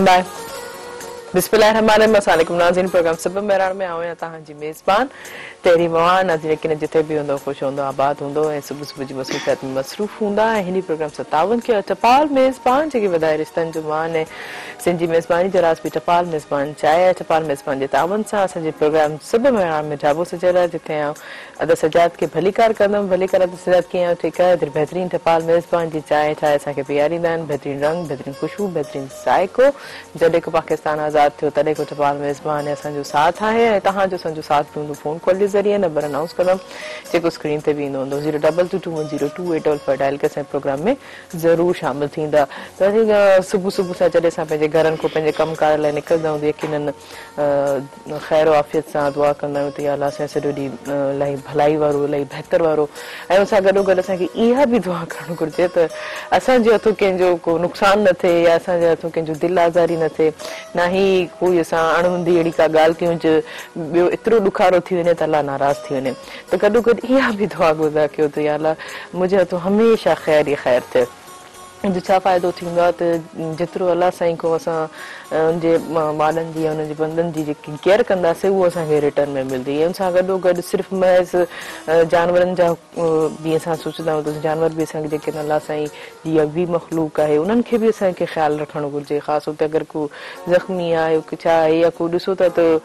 Stand by. بسم الله الرحمٰن الرحيم السلام عليڪم ناظرين پروگرام صبح مهراڻ ۾ آئون آهيان توهان جي ميزبان تحريم اعواڻ ناظرين يقينن جٿي به هوندؤ خوش هوندؤ آباد هوندؤ ۽ صبح صبح جي مصروفيات ۾ مصروف هوندا ۽ هن پروگرام سان تعاون ڪيو ٽپال ميزبان جيڪي وڌائي رشتن جو مان ۽ سنڌ جي ميزباني جو راز به ٽپال ميزبان چانهه آهي ٽپال ميزبان جي تعاون سان اسان جي پروگرام صبح مهراڻ ۾ ڍاٻو سجيل آهي جتي آئون ادا سجاد کي ڀليڪار ڪندم ڀليڪار ادا سجاد ڪيئن آهيو ٺيڪ آهيو ادي بهترين ٽپال ميزبان جي چانهه ٺاهي اسان کي پياريندا آهن بهترين رنگ بهترين خوشبو بهترين ذائقو جڏهن کان پاڪستان آزاد ٿيو تڏهن کان ٽپال ميزبان ۽ اسان جو ساٿ آهي ۽ توهان جو اسان جو ساٿ به هوندو فون ڪال جي ذريعي نمبر انائونس ڪندم جيڪو اسڪرين تي به ايندو هوندو zero double two two one zero two eight double five dial ڪري اسان جي پروگرام ۾ ضرور شامل ٿيندا ته صبح صبح سان جڏهن اسان پنهنجي گهرن کان پنهنجي ڪم ڪار لاء نڪرندا آهيون ته يقينن خير و عافيت سان دعا ڪندا آهيون ته يا الله اسان جو سڄو ڏينهن الاهي ڀلائي وارو الاهي بهتر وارو ۽ ان سان گڏو گڏ اسان کي اها به دعا ڪرڻ گهرجي ته اسان جي هٿون ڪنهن جو ڪو نقصان نه ٿئي يا اسان جي هٿون ڪنهن جو دل آزاري نه ٿئي نه ئي ڪوئي اسان اڻهوندي اهڙي ڪا ڳالهه ڪيون جو ٻيو ايترو ڏکارو ٿي وڃي ته الله ناراض ٿي وڃي ته گڏو گڏ اها به دعا گهرندا ڪيو ته يا الله منهنجي هٿون هميشه خير ئي خير ٿئي. ان جو ڇا فائدو ٿيندو آهي ته جيترو الله سائين کان اسان ان جي ٻانهن جي يا ان جي بندن جي جيڪي ڪيئر ڪنداسين اهو اسان کي ريٽرن ۾ ملندي ۽ ان سان گڏو گڏ صرف محض جانورن جا به اسان سوچندا آهيون ته جانور به اسان کي جيڪي الله سائين جي اها ٻي مخلوق آهي انهن کي به اسان کي خيال رکڻ گهرجي خاص طور تي اگر ڪو زخمي آهي ڪو ڇا آهي يا ڪو ڏسو ٿا ته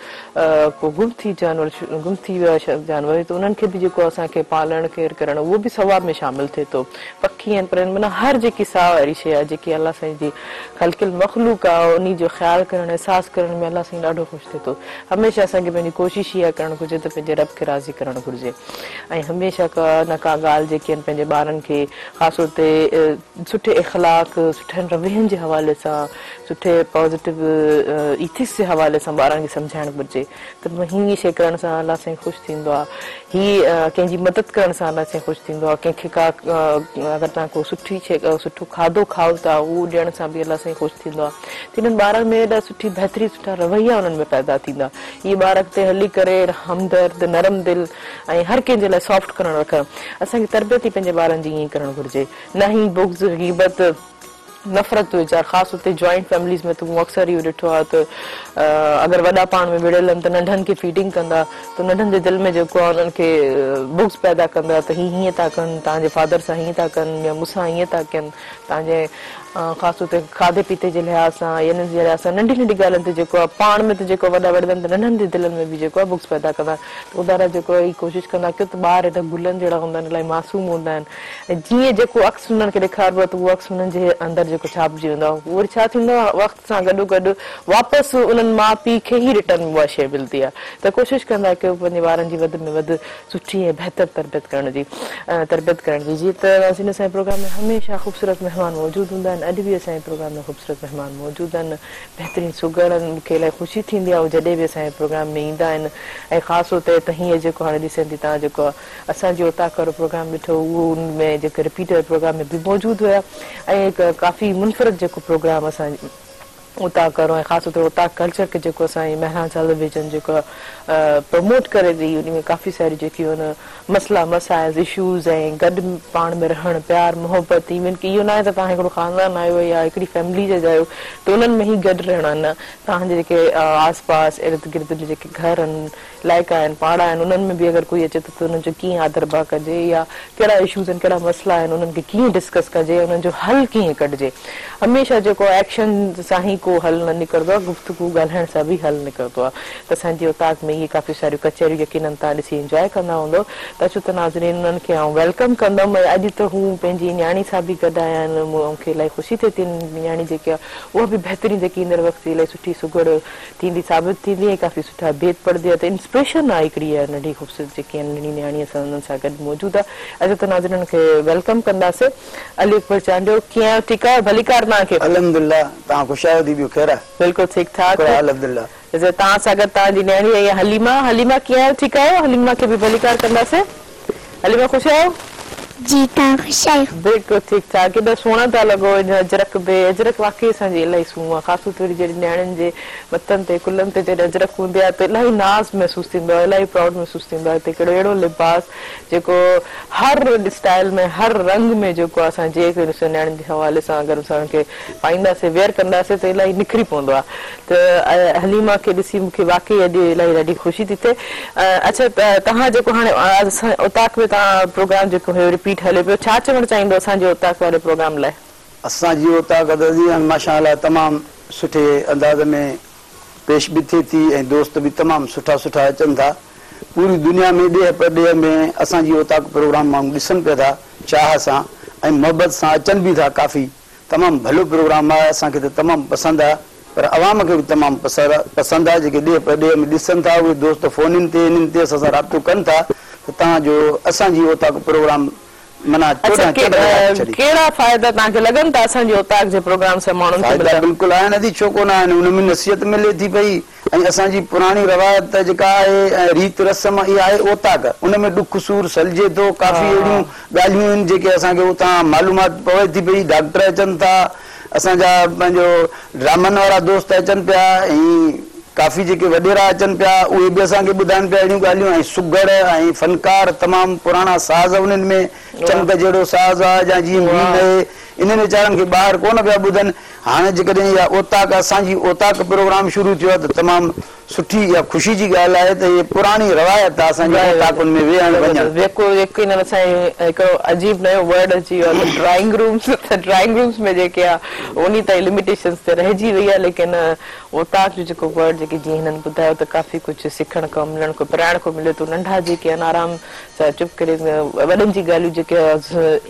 ڪو گم ٿي جانور گم ٿي ويو آهي جانور ته انهن کي به جيڪو اسان کي پالڻ ڪيئر ڪرڻ اهو به ثواب ۾ شامل ٿئي ٿو. پکي آهن پر معنيٰ هر جيڪي ساهه واري شيء آهي جيڪي الله سائين جي خلقيل مخلوق آهي انهي جو خيال ڪرڻ احساس ڪرڻ ۾ الله سائين ڏاڍو خوش ٿئي ٿو هميشه اسان کي پنهنجي ڪوشش اها ڪرڻ گهرجي ته پنهنجي رب کي راضي ڪرڻ گهرجي ۽ هميشه ڪا نه ڪا ڳالهه جيڪي آهن پنهنجي ٻارن کي خاص طور تي سٺي اخلاق سٺن روين جي حوالي سان سٺي پازيٽو ايٿڪس جي حوالي سان ٻارن کي سمجهائڻ گهرجي ته هيء شيء ڪرڻ سان الله سائين خوش ٿيندو آهي، هي ڪنهن جي مدد ڪرڻ سان الله سائين خوش ٿيندو آهي، ڪنهن کي ڪا اگر توهان ڪو سٺي شيء سٺو کاڌو کائو ٿا اهو ڏيڻ سان به الله سائين خوش ٿيندو آهي ته انهن ٻارن ۾ ايڏا سٺي بهترين سٺا رويا انهن ۾ پيدا ٿيندا اهي ٻار اڳتي هلي ڪري همدرد نرم دل ۽ هر ڪنهن جي لاء سافٽ ڪرڻ رکن اسان کي تربيت ئي پنهنجي ٻارن جي ائين ئي ڪرڻ گهرجي نه هي بغض غيبت نفرت جو ويچار خاص طور تي جوائنٽ فيمليز ۾ ته مون اڪثر اهو ڏٺو آهي ته اگر وڏا پاڻ ۾ وڙهيل آهن ته ننڍن کي فيڊنگ ڪندا ته ننڍن جي دل ۾ جيڪو آهي انهن کي بغض پيدا ڪندا ته هي هيئن ٿا ڪن توهان جي فادر سان هيئن ٿا ڪن يا مون سان هيئن ٿا ڪن توهان جي خاص طور تي کاڌي پيتي جي لحاظ سان يا انهن جي لحاظ سان ننڍي ننڍي ڳالهين تي جيڪو آهي پاڻ ۾ ته جيڪو وڏا وڙهندا آهن ته ننڍن جي دلن ۾ به جيڪو آهي بغض پيدا ڪندا ته خدا را جيڪو آهي هي ڪوشش ڪندا ڪيو ته ٻار ايڏا گلن جهڙا هوندا آهن الاهي معصوم هوندا آهن ۽ جيئن جيڪو عڪس انهن کي ڏيکاربو آهي ته اهو عڪس انهن جي اندر جيڪو ڇاپجي ويندو آهي اهو وري ڇا ٿيندو آهي وقت سان گڏو گڏ واپس انهن ماء پيء کي ئي ريٽرن ۾ اها شيء ملندي آهي ته ڪوشش ڪندا ڪيو پنهنجي ٻارن جي وڌ ۾ وڌ سٺي ۽ بهتر تربيت ڪرڻ جي تربيت ڪرڻ جي جيئن ته ناظرين اسان جي پروگرام ۾ هميشه خوبصورت مهمان موجود هوندا آهن اڄ به اسان جي پروگرام ۾ خوبصورت مهمان موجود آهن بهترين سگهڙ آهن مون کي الاهي خوشي ٿيندي آهي اهي جڏهن به اسان جي پروگرام ۾ ايندا آهن ۽ خاص طور تي ته هينئر جيڪو هاڻي ريسينٽلي توهان جيڪو اسان جي اوطاق وارو پروگرام ڏٺو اهو ان ۾ جيڪي رپيٽ واري پروگرام ۾ به موجود هيا ۽ هڪ ڪافي منفرد جيڪو پروگرام اسان جي اوطاق وارو ۽ خاص طور تي اوطاق ڪلچر کي جيڪو اسان جي مهراڻ ٽيليويزن جيڪو پروموٽ ڪري ٿي ان ۾ ڪافي ساري جيڪي ان مسئلا مسائل اشوز ۽ گڏ پاڻ ۾ رهڻ پيار محبت ايون ڪي اهو ناهي ته توهان هڪڙو خاندان آهيو يا هڪڙي فيملي جا آهيو ته انهن ۾ ئي گڏ رهڻو آهي نه توهان جي جيڪي آس پاس ارد گرد ۾ جيڪي گهر آهن علائقا آهن، پاڙا آهن، انهن ۾ به اگر ڪوئي اچي ٿو ته انهن جو ڪيئن آڌر ڀاء ڪجي يا ڪهڙا اشوز آهن، ڪهڙا مسئلا آهن، انهن کي ڪيئن ڊسڪس ڪجي ۽ انهن جو حل ڪيئن ڪڍجي. هميشه جيڪو آهي ايڪشن سان ئي ڪو حل نه نڪرندو آهي، گفتگو ڳالهائڻ سان به حل نڪرندو آهي ته اسان جي اوطاق ۾ اهي ڪافي ساريون ڪچهريون يقينن توهان ڏسي انجواء ڪندا هوندؤ ته اچو ته ناظرين انهن کي آئون welcome ڪندم ۽ اڄ ته هو پنهنجي نياڻي سان به گڏ آيا آهن مون کي الاهي خوشي ٿئي ٿي نياڻي جيڪي آهي اها به بهترين جيڪي ايندڙ وقت جي الاهي سٺي سگهڙ ٿيندي ثابت ٿيندي ۽ ڪافي سٺا بيت پڙهندي آهي ته انسپريشن آهي هڪڙي اها ننڍي خوبصورت جيڪي آهن ننڍي نياڻي اسان انهن سان گڏ موجود آهي اچو ته ناظرين انهن کي welcome ڪنداسين علي اڪبر چانڊيو ڪيئن آهيو ٺيڪ آهيو ڀليڪار توهان کي. الحمدلله توهان خوش آهيو the ٻيو خير آهي. بلڪل ٺيڪ ٺاڪ. شڪر آهي الحمدلله. جي توهان سان گڏ توهان جي نياڻي آئي آهي حليمه حليمه ڪيئن آهيو ٺيڪ آهيو حليمه کي به ڀليڪار ڪنداسين حليمه خوش آهيو. جي توهان خوش آهيو؟ بلڪل ٺيڪ ٺاڪ ڪيڏا سهڻا ٿا لڳو ان اجرڪ به اجرڪ واقعي اسان جي الاهي سونهن آهي خاص طور تي جڏهن نياڻين جي مٿن تي ڪلهن تي جڏهن اجرڪ هوندي آهي ته الاهي ناز محسوس ٿيندو آهي الاهي پرائوڊ محسوس ٿيندو آهي ته هڪڙو اهڙو لباس جيڪو هر اسٽائل ۾ هر رنگ ۾ جيڪو آهي اسان جي نياڻين جي حوالي سان اگر اسان ان کي پائينداسين ويئر ڪنداسين ته الاهي نکري پوندو آهي ته حليمه کي ڏسي مون کي واقعي اڄ الاهي ڏاڍي خوشي ٿي ٿئي. اڇا توهان جيڪو هاڻي اسان اوطاق ۾ توهان پروگرام جيڪو هيو رپيٽ هليو پيو ڇا چوڻ چاهيندو اسان جي اوطاق واري پروگرام لاء؟ اسان جي اوطاق ته جي ماشاء الله تمام سٺي انداز ۾ پيش به ٿئي ٿي ۽ دوست به تمام سٺا سٺا اچن ٿا پوري دنيا ۾ ڏيهه پرڏيهه ۾ اسان جي اوطاق پروگرام ماڻهو ڏسن پيا ٿا چاهه سان ۽ محبت سان اچن به ٿا ڪافي تمام ڀلو پروگرام آهي اسان کي ته تمام پسند آهي پر عوام کي به تمام پسند آهي جيڪي ڏيهه پرڏيهه ۾ ڏسن ٿا اهي دوست فونن تي انهن تي اسان سان رابطو ڪن ٿا ته توهان جو اسان جي اوطاق پروگرام معنيٰ اڇا 14 چنڊ لڳائي ڇڏي. ڪهڙا فائدا توهان کي لڳن ٿا اسان جي اوطاق جي پروگرام سان ماڻهن کي فائدا ملندا؟ بلڪل آهن ادي ڇو ڪونه آهن ان ۾ نصيحت ملي ٿي پئي ۽ اسان جي پراڻي روايت جيڪا آهي ۽ ريت رسم اها آهي اوطاق ان ۾ ڏک سور سلجي ٿو ڪافي اهڙيون ڳالهيون آهن جيڪي اسان کي اتان معلومات پوي ٿي پئي ڊاڪٽر اچن ٿا اسان جا پنهنجو ڊرامن وارا دوست اچن پيا ۽ ڪافي جيڪي وڏيرا اچن پيا اهي به اسان کي ٻڌائن پيا اهڙيون ڳالهيون ۽ سگهڙ ۽ فنڪار تمام پراڻا ساز انهن ۾ چنگ جهڙو ساز آهي يا جيئن بين آهي انهن ويچارن کي ٻاهر ڪونه پيا ٻڌن هاڻي جيڪڏهن اها اوطاق اسان جي اوطاق پروگرام شروع ٿيو آهي ته تمام سٺي اها خوشي جي ڳالهه آهي ته هي پراڻي روايت آهي اسان جي اوطاقن ۾ ويهڻ وڃڻ. جيڪو يقينن اسان جي هڪڙو عجيب نيو ورڊ اچي ويو آهي ته ڊرائنگ رومس ته ڊرائنگ رومس ۾ جيڪي آهي انهي تائين لميٽيشنس تي رهجي وئي آهي ليڪن اوطاق جو جيڪو ورڊ جيڪي جيئن هنن ٻڌايو ته ڪافي ڪجهه سکڻ کان ملڻ کان پرائڻ کان ملي ٿو ننڍا جيڪي آهن آرام سان چپ ڪري وڏن جي ڳالهيون جيڪي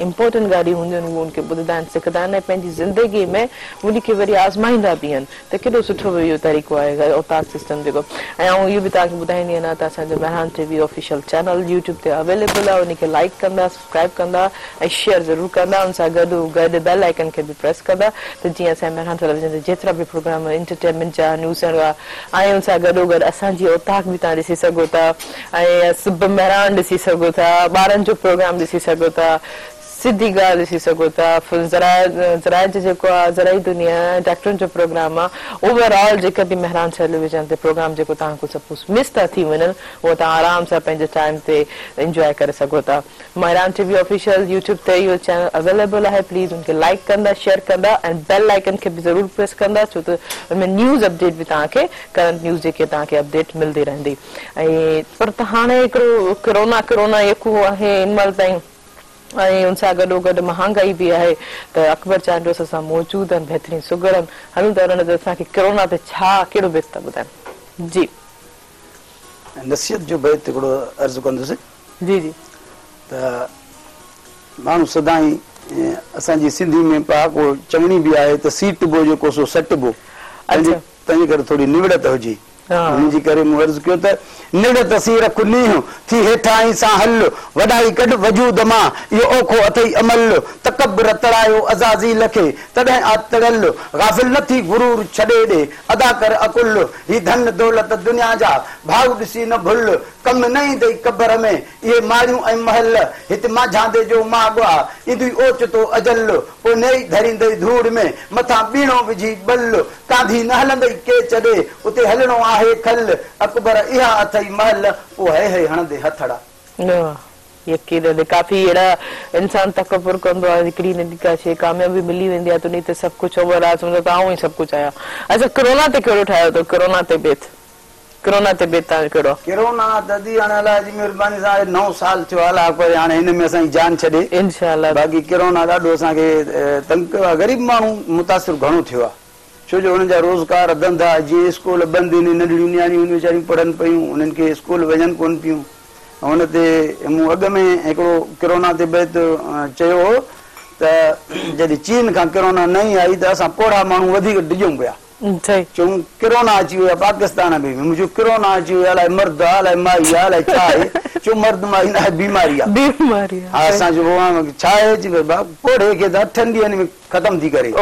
امپورٽنٽ ڳالهيون هونديون آهن اهي ان کي ٻڌندا آهن سکندا آهن ۽ پنهنجي زندگي ۾ ان کي وري آزمائيندا به آهن ته ڪيڏو سٺو اهو طريقو آهي اوطاق سسٽم جيڪو ۽ آئون اهو به توهان کي ٻڌائيندي هلان ته اسان جو مهراڻ ٽي وي آفيشل چينل يوٽيوب تي اويليبل آهي ان کي لائيڪ ڪندا سبسڪرائيب ڪندا ۽ شيئر ضرور ڪندا ان سان گڏ گڏ بيل آئيڪن کي به پريس ڪندا ته جيئن اسان جي مهراڻ ٽيليويزن تي جيترا به پروگرام انٽرٽينمينٽ جا نيوز جا ۽ ان سان گڏو گڏ اسان جي اوطاق به توهان ڏسي سگهو ٿا ۽ صبح مهراڻ ڏسي سگهو ٿا ٻارن جو پروگرام ڏسي سگهو ٿا سڌي ڳالهه ڏسي سگهو ٿا زراعت جو جيڪو آهي زرعي دنيا ۽ ڊاڪٽرن جو پروگرام آهي اوور آل جيڪا به مهراڻ ٽيليويزن تي پروگرام جيڪو توهان کان سپوز مس ٿا ٿي وڃن اهو توهان آرام سان پنهنجي ٽائيم تي انجواء ڪري سگهو ٿا مهراڻ ٽي وي آفيشل يوٽيوب تي اهو چينل اويليبل آهي پليز ان کي لائيڪ ڪندا شيئر ڪندا ۽ بيل آئيڪن کي به ضرور پريس ڪندا ڇو ته ان ۾ نيوز اپڊيٽ به توهان کي ڪرنٽ نيوز جيڪي توهان کي اپڊيٽ ملندي رهندي ۽ پر ته هاڻي هڪڙو ڪرونا ڪرونا يڪو آهي هن مهل تائين ۽ ان سان گڏو گڏ مهانگائي به آهي ته اڪبر چانڊيو اسان سان موجود آهن بهترين سگهڙ آهن هلون ٿا انهن اسان کي ڪرونا تي ڇا ڪهڙو بيت ٿا ٻڌائن جي. نصيحت جو بيت هڪڙو عرض ڪندس. جي جي. ته ماڻهو سدائين اسان جي سنڌي ۾ پهاڪو چوڻي به آهي ته سيٽبو جيڪو سو سٽبو. تنهنجي ڪري ٿوري نوڙت هجي. ان جي ڪري مون عرض ڪيو ته نوڙت سين رک نينهن، ٿي هيٺاهين سان هل، وڏائي ڪڍ وجود مان، اهو اوکو اٿئي عمل، تڪبر تڙايو عزازيل کي، تڏهن آ تڙيل، غافل نه ٿي غرور ڇڏي ڏي، ادا ڪر عقل، هي ڌن دولت دنيا جا، ڀائو ڏسي نه ڀل، ڪم نه ايندئي قبر ۾، اهي ماڙيون ۽ محل، هت مانجهاندي جو ماڳ آ، ايندئي اوچتو اجل، پوء نيئي ڌريندئي ڌوڙ ۾، مٿان ٻيڻو وجهي ٻل، ڪانڌي نه هلندئي ڪيچ ڏي، اتي هلڻو آهي کل، اڪبر اها اٿئي مهل، پوء هي هي هڻندي هٿڙا. واھ يقينن ڪافي اهڙا انسان تڪبر ڪندو آهي هڪڙي ننڍي ڪا شي ڪاميابي ملي ويندي آهي ته انهي تي سڀ ڪجهه اوور آل سمجهندو ته آئون ئي سڀ ڪجهه آهيان اڇا ڪرونا تي ڪهڙو ٺاهيو اٿو ڪرونا تي بيت. ڪرونا تي بيت توهان جو ڪهڙو آ؟ ڪرونا ته ادي هاڻي الله جي مهرباني سان آهي نئون سال ٿيو آ الله ڪري هاڻي هن ۾ اسان جي جان ڇڏي. انشاء الله. باقي ڪرونا ڏاڍو اسان کي تنگ ڪيو آ غريب ماڻهو متاثر گهڻو ٿيو آ ڇو جو انهن جا روزگار ڌنڌا جيئن اسڪول بند آهن ننڍڙيون نياڻيون آهن ويچاريون پڙهن پيون انهن کي اسڪول وڃن ڪونه پيون ان تي مون اڳ ۾ هڪڙو ڪرونا تي بيت چيو هو ته جڏهن چين کان ڪرونا نئين آئي ته اسان پوڙها ماڻهو وڌيڪ ڊڄون پيا. چون ڪرونا اچي ويو آهي پاڪستان ۾ به. مون چيو ڪرونا اچي ويو آهي الائي مرد آهي الائي مائي آهي الائي ڇا آهي. چيو مرد مائي نه آهي بيماري آهي. بيماري آهي. ها اسان چيو ڇا آهي چي ڀئي پوڙهي کي ته اٺن ڏينهن ۾ ختم ٿي ڪري.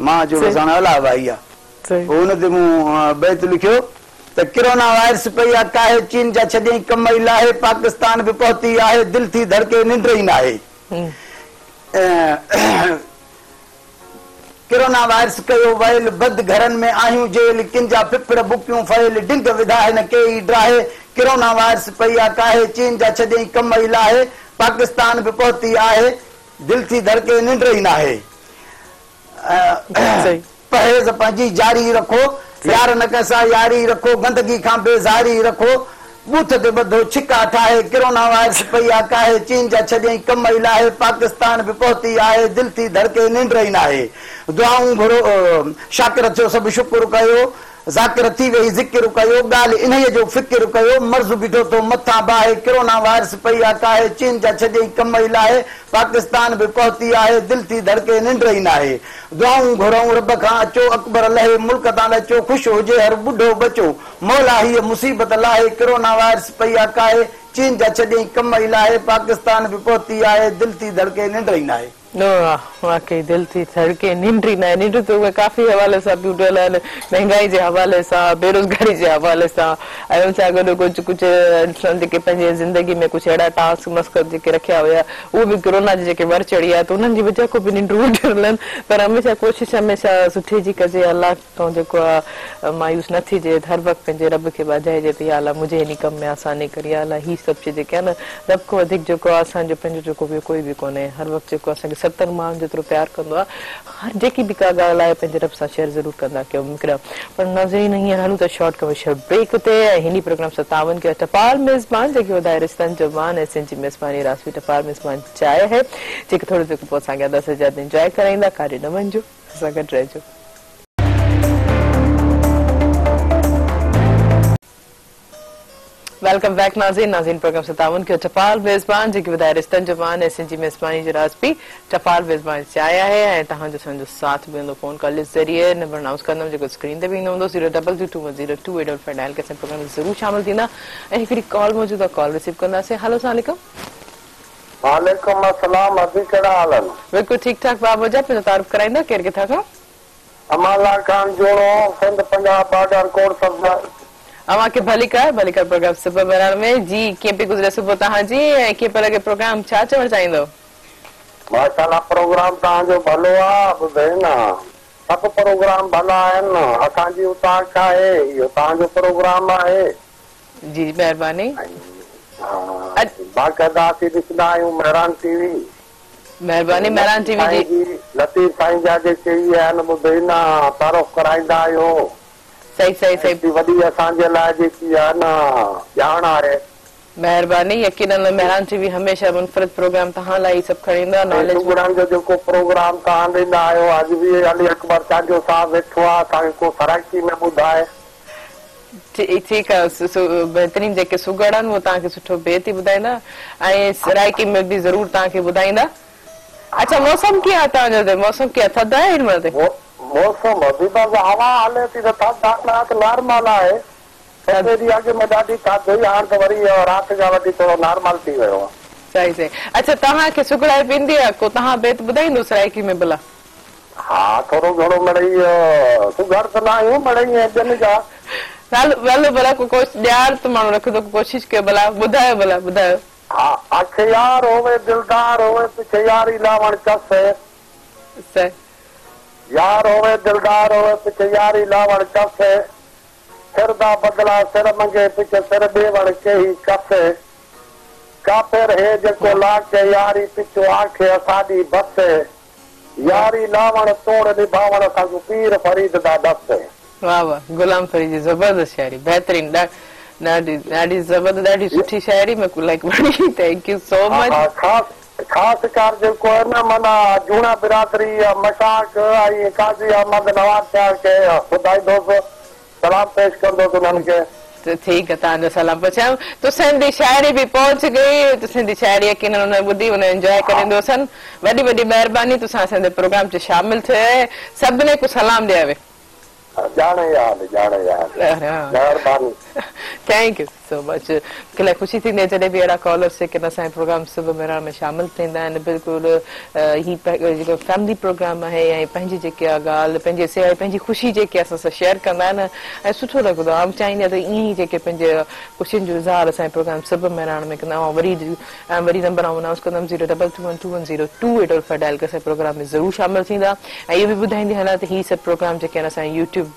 مان چيو بس هاڻي الله واهي آهي. پوء ان تي مون بيت لکيو ته ڪرونا وائرس پئي آ ڪاهي چين جا ڇڏيائين ڪم ئي لاهي پاڪستان به پهتي آهي دل ٿي ڌڙڪي ننڊ ئي ناهي. ڪرونا وائرس ڪيو ويل، بند گهرن ۾ آهيون جيل، ڪن جا ڦڦڙ بڪيون فيل، ڊنگ وڌا هن ڪيئي ڊاهي، ڪرونا وائرس پئي آ ڪاهي، چين جا ڇڏيئين ڪم ئي لاهي، پاڪستان به پهتي آهي، دل ٿي ڌڙڪي ننڊ ئي ناهي. پرهيز پنهنجي جاري رکو، يار نه ڪنهن سان ياري رکو، گندگي کان بيزاري رکو، ٻوٿ تي ٻڌو ڇڪا ٺاهي، ڪرونا وائرس پئي آ ڪاهي، چين جا ڇڏيئين ڪم ئي لاهي، پاڪستان به پهتي آهي، دل ٿي ڌڙڪي ننڊ ئي ناهي، دعائون گهرو شاڪر ٿيو سڀ شڪر ڪيو، ذاڪر ٿي ويهي ذڪر ڪيو، ڳالهه انهيء جو فڪر ڪيو، مرض بيٺو ٿو مٿان باهي، ڪرونا وائرس پئي آ ڪاهي، چين جا ڇڏيئين ڪم ئي لاهي، پاڪستان به پهتي آهي، دل ٿي ڌڙڪي ننڊ ئي ناهي، دعائون گهرئون رب کان اچو، اڪبر لهي ملڪ تان لچو، خوش هجي هر ٻڍو ٻچو، مولا هيء مصيبت لاهي، ڪرونا وائرس پئي آ ڪاهي، چين جا ڇڏيئين ڪم ئي لاهي، پاڪستان به پهتي آهي، دل ٿي ڌڙڪي ننڊ ئي ناهي. واھ واقعي دل ٿي ڌڙڪي ننڊ ئي ناهي ننڊ ته اهي ڪافي حوالي سان پيون ٺهيل آهن مهنگائي جي حوالي سان بيروزگاري جي حوالي سان ۽ ان سان گڏ ڪجهه ڪجهه انسان جيڪي پنهنجي زندگي ۾ ڪجهه اهڙا ٽاسڪ مسڪ جيڪي رکيا هيا اهي به ڪرونا جي جيڪي ور چڙهي آيا ته انهن جي وجه کان به ننڊون اڏيل آهن پر هميشه ڪوشش هميشه سٺي جي ڪجي الله کان جيڪو آ مايوس نه ٿيجي هر وقت پنهنجي رب کي ٻاجهائجي ته يا الله منهنجي هن ڪم ۾ آساني ڪر يا الله هي سڀ شي جيڪي آ نه رب کان وڌيڪ جيڪو آ اسان جو پنهنجو جيڪو ٻيو ڪوئي به ڪونهي هر وقت جيڪو اسان کي ستن مائن جيترو پيار ڪندو آ هر جيڪي به ڪا ڳالهه آهي پنهنجي رب سان شيئر ضرور ڪندا ڪيو مڪرا پر ناظرين هينئر هلون ٿا شارٽ ڪمرشل بريڪ تي ۽ هن پروگرام سان تعاون ڪيو ٽپال ميزبان جيڪي وڌائي رشتن جو مان ۽ سنڌ جي ميزباني راسبي ٽپال ميزبان چاهي آهي جيڪي ٿوري دير کان پوء اسان کي ادا سجاد انجواء ڪرائيندا ڪاڏي نه وڃجو اسان سان گڏ رهجو. Welcome back ناظرين ناظرين پروگرام سان تعاون ڪيو ٽپال ميزبان جيڪي وڌائي رشتن جو مان ۽ سنڌ جي ميزباني جو راز به ٽپال ميزبان چاهي آهي ۽ توهان جو اسان جو ساٿ به هوندو فون ڪال جي ذريعي نمبر انائونس ڪندم جيڪو اسڪرين تي به ايندو هوندو zero double two two one zero two eight double five dial ڪري اسان پروگرام ۾ ضرور شامل ٿيندا ۽ هڪڙي ڪال موجود آهي ڪال رسيو ڪنداسين هلو السلام عليڪم. وعليڪم السلام ادي ڪهڙا حال آهن. بلڪل ٺيڪ ٺاڪ ڀاء منهنجا پنهنجو تعارف ڪرائيندا ڪير ڪٿان کان. امان الله خان جوڻو سنڌ پنجاب بارڊر ڪوٽ صفدر. اوهان کي ڀليڪار ڀليڪار پروگرام صبح مهراڻ ۾ جي ڪيئن پئي گذري صبح توهان جي ۽ ڪيئن پيو لڳي پروگرام ڇا چوڻ چاهيندو. ماشاءالله پروگرام توهان جو ڀلو آ ٻڌئي نه سڀ پروگرام ڀلا آهن اسان جي اوطاق آهي اهو توهان جو پروگرام آهي. جي جي مهرباني. ۽ باقاعده اسين ڏسندا آهيون مهراڻ ٽي وي. مهرباني مهراڻ ٽي وي جي. لطيف سائين جا جيڪي اهي آهن ٻڌئي نه تعارف ڪرائيندا آهيو. صحيح صحيح صحيح. ايڏي وڏي اسان جي لاء جيڪي آهي نه ڄاڻ آهي. مهرباني يقينن مهراڻ ٽي وي هميشه منفرد پروگرام توهان لاء ئي سڀ کڻي ايندو آهي ۽ ناليج. سگهڙن جو جيڪو پروگرام توهان ڏيندا آهيو اڄ به علي اڪبر چانڊيو صاحب ويٺو آهي اسان کي ڪو سرائيڪي ۾ ٻڌائي. ٺيڪ آ بهترين جيڪي سگهڙ آهن اهي توهان کي سٺو بيت ئي ٻڌائيندا ۽ سرائيڪي ۾ به ضرور توهان کي ٻڌائيندا. اڇا موسم ڪيئن آ توهان جي اتي موسم ڪيئن آ ٿڌ آهي هن مهل تي؟ موسم ابي بس هوا هلي ٿي ته ٿڌ آ نه ته نارمل آهي ٻه ٽي ڏينهن اڳ ۾ ڏاڍي ٿڌ هئي هاڻ ته وري رات کان وٺي ٿورو نارمل ٿي ويو آ. صحيح صحيح اڇا توهان کي سگهڙائي به ايندي آ ڪو توهان بيت ٻڌائيندو سرائيڪي ۾ ڀلا؟ ها ٿورو گهڻو مڙئي سگهڙ ته نه آهيون مڙئي ائين ٻين جا. هلو هلو ڀلا ڪو ڪوشش ڄاڻ ته ماڻهو رکندو ڪو ڪوشش ڪيو ڀلا ٻڌايو ڀلا ٻڌايو. ها آکي يار هووي دلدار هووي پڇي ياري لاوڻ چس هي. صحيح. يار هووي دلدار هووي پڇي ياري لاوڻ چس هي. سر دا بدلا سر منگي پڇي سر ڏيوڻ ڪيهي ڪس هي. ڪافر هي جيڪو لا ڪي ياري پڇو آکي اساڏي بس هي. ياري لاوڻ توڙ نڀاوڻ اسان کي پير فريد دا ڏس هي. واه واه غلام فريد جي زبردست شاعري بهترين ڏاڍي ڏاڍي زبردست ڏاڍي سٺي شاعري ميڪو لائيڪ وڻي thank you سو ها مچ. ها خاص خاص ڪر جيڪو آهي نه معنيٰ جوڻا برادري مشاق ۽ قاضي احمد نواز شاهه کي ٻڌائيندوس سلام پيش ڪندوس انهن کي. ٺيڪ آ توهان جو سلام پهچايم تسين the شاعري به پهچ گئي تسين the شاعري يقينن انهن ٻڌي انهن انجواء ڪريندو سن وڏي وڏي مهرباني تسان اسان جي پروگرام چ شامل ٿئي سڀني ڪو سلام ڏياوي. ڄاڻي ياد ڄاڻي ياد مهرباني. Thank you so much. مونکي الاهي خوشي ٿيندي آهي جڏهن به اهڙا ڪالرس جيڪي اسان جي پروگرام صبح مهراڻ ۾ شامل ٿيندا آهن. بلڪل هي جيڪو فيملي پروگرام آهي ۽ پنهنجي جيڪي آ ڳالهه پنهنجي سيوا پنهنجي خوشي جيڪي اسان سان شيئر ڪندا آهن ۽ سٺو لڳندو آهي. آئون چاهيندي آهيان ته ائين ئي جيڪي پنهنجي خوشين جو اظهار اسان جي پروگرام صبح مهراڻ ۾ ڪندا آهيون. وري ۽ وري نمبر آئون انائونس ڪندم zero double two one two one zero two eight double five dial ڪري اسان جي پروگرام ۾ ضرور شامل ٿيندا ۽ اهو به ٻڌائيندي هلان ته هي سڀ پروگرام جيڪي آهن اسان جي يوٽيوب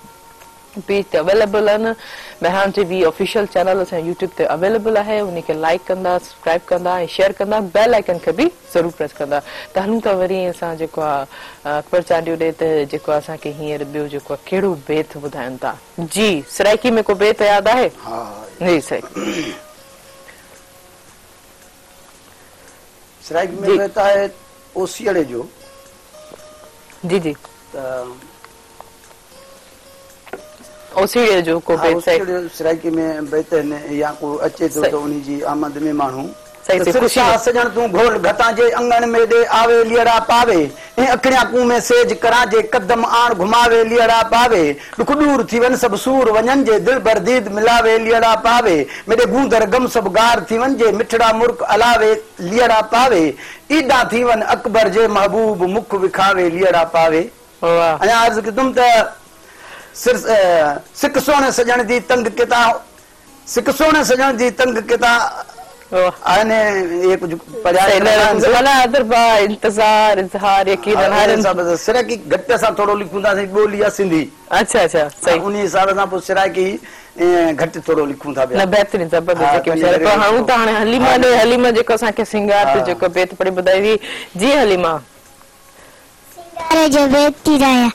پيج تي اويليبل آهن مهراڻ ٽي وي آفيشل چينل اسان جي يوٽيوب تي اويليبل آهي انهي کي لائيڪ ڪندا سبسڪرائيب ڪندا ۽ شيئر ڪندا بيل آئيڪن کي به ضرور پريس ڪندا ته هلون ٿا وري اسان جيڪو آهي اڪبر چانڊيو ڏي ته جيڪو آهي اسان کي هينئر ٻيو جيڪو آهي ڪهڙو بيت ٻڌائن ٿا جي سرائيڪي ۾ ڪو بيت ياد آهي ها جي سرائيڪي سرائيڪي ۾ بيت آهي اوسيئڙي جو. جي جي. ته اوسيئڙي جو ڪو بيت صحيح. اوسيئڙي جو سرائيڪي ۾ بيت آهن يا ڪو اچي ٿو ته انهي جي آمد ۾ ماڻهو صحيح ته صحيح سر خوشي شاهه سڄڻ تون گهول گهتان جي اڱڻ ميڏي آوي ليئڙا پاوي ۽ اکڙيان ڪون مين سيج ڪران جي قدم آڻ گهماوي ليئڙا پاوي ڏک ڏور ٿي ون سڀ سور وڃن جي دلبر ديد ملاوي ليئڙا پاوي ميڏي گوندر غم سڀ گار ٿي ون جي مٺڙا مرڪ الاوي ليئڙا پاوي عيدان ٿي ون اڪبر جي محبوب مک وکاوي ليئڙا پاوي واھ. اڃا عرض ڪيتم ته سر سڪ سهڻي سڄڻ the تنگ ڪيتا سڪ سهڻي سڄڻ the تنگ ڪيتا آهن اهي ڪجهه پڙهيا انتظار اظهار يقينن هر حساب سان سرائيڪي گهٽ اسان ٿورو لکون ٿا اسان جي ٻولي آهي سنڌي اڇا اڇا صحيح انهي حساب سان پوء سرائيڪي گهٽ ٿورو لکون ٿا پيا نه بهترين زبردست جيڪي به شعر پر هڻون ٿا هاڻي حليمه ڏي حليمه جيڪو اسان کي سينگار تي جيڪو بيت پڙهي ٻڌائيندي جي حليمه. سينگار جو بيت ٿي ڳايان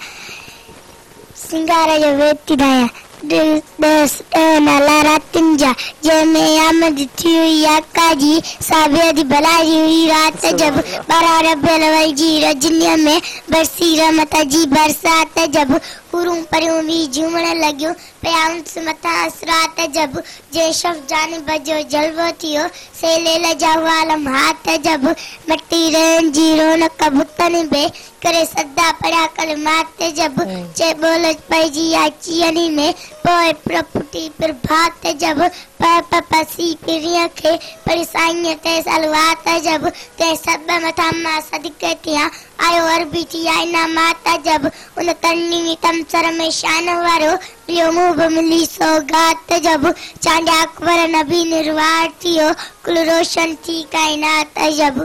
سينگار جو بيت ٿي ڳايان ڏهه نالا راتين جا جنهن ۾ آمد ٿي هئي آقا جي سا بيحد بلا جي هئي رات جب 12 ربيع الاول جي رجنيء ۾ برسي رحمت جي برسات جب حورون پريون به جهومڻ لڳيون پيا انس مٿان اثرات جب جنهن شف جانب جو جلوو ٿيو سي ليل جا هئا لمحات جب مٽي رهن جي رونق بتن ڀي ڪري صدا پڙهيا ڪلمات جب چي ٻول پئجي آ چيئني ۾ پوء پرپٽي پرڀات جب پ پ پسي پرينء کي پڙهي سائينء تي صلوات جب تنهن سڀ مٿان مان صدقي ٿيان آيو عربي ٿي آ انعامات جب ان ترنيمي تمثر ۾ شان وارو مليو مون به ملي سوغات جب چانڊيا اڪبر نبي نروار ٿيو ڪل روشن ٿي ڪائنات جب.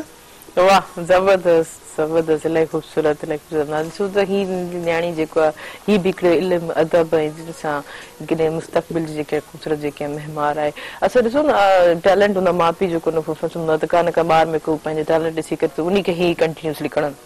واه زبردست زبردست الاهي خوبصورت الاهي خوبصورت ناظرين ڏسو ته هي نياڻي جيڪو آهي هي به هڪڙو علم ادب ۽ جن سان ڪڏهن مستقبل جي جيڪي خوبصورت جيڪي معمار آهي اسان ڏسو نه ٽيلنٽ هوندو آهي ماء پيء جو ڪو نه ڪو فرض هوندو آهي ته ڪا نه ڪا ٻار ۾ ڪو پنهنجو ٽيلنٽ ڏسي ڪري ته انهي کي هي ڪنٽينيوسلي ڪرڻ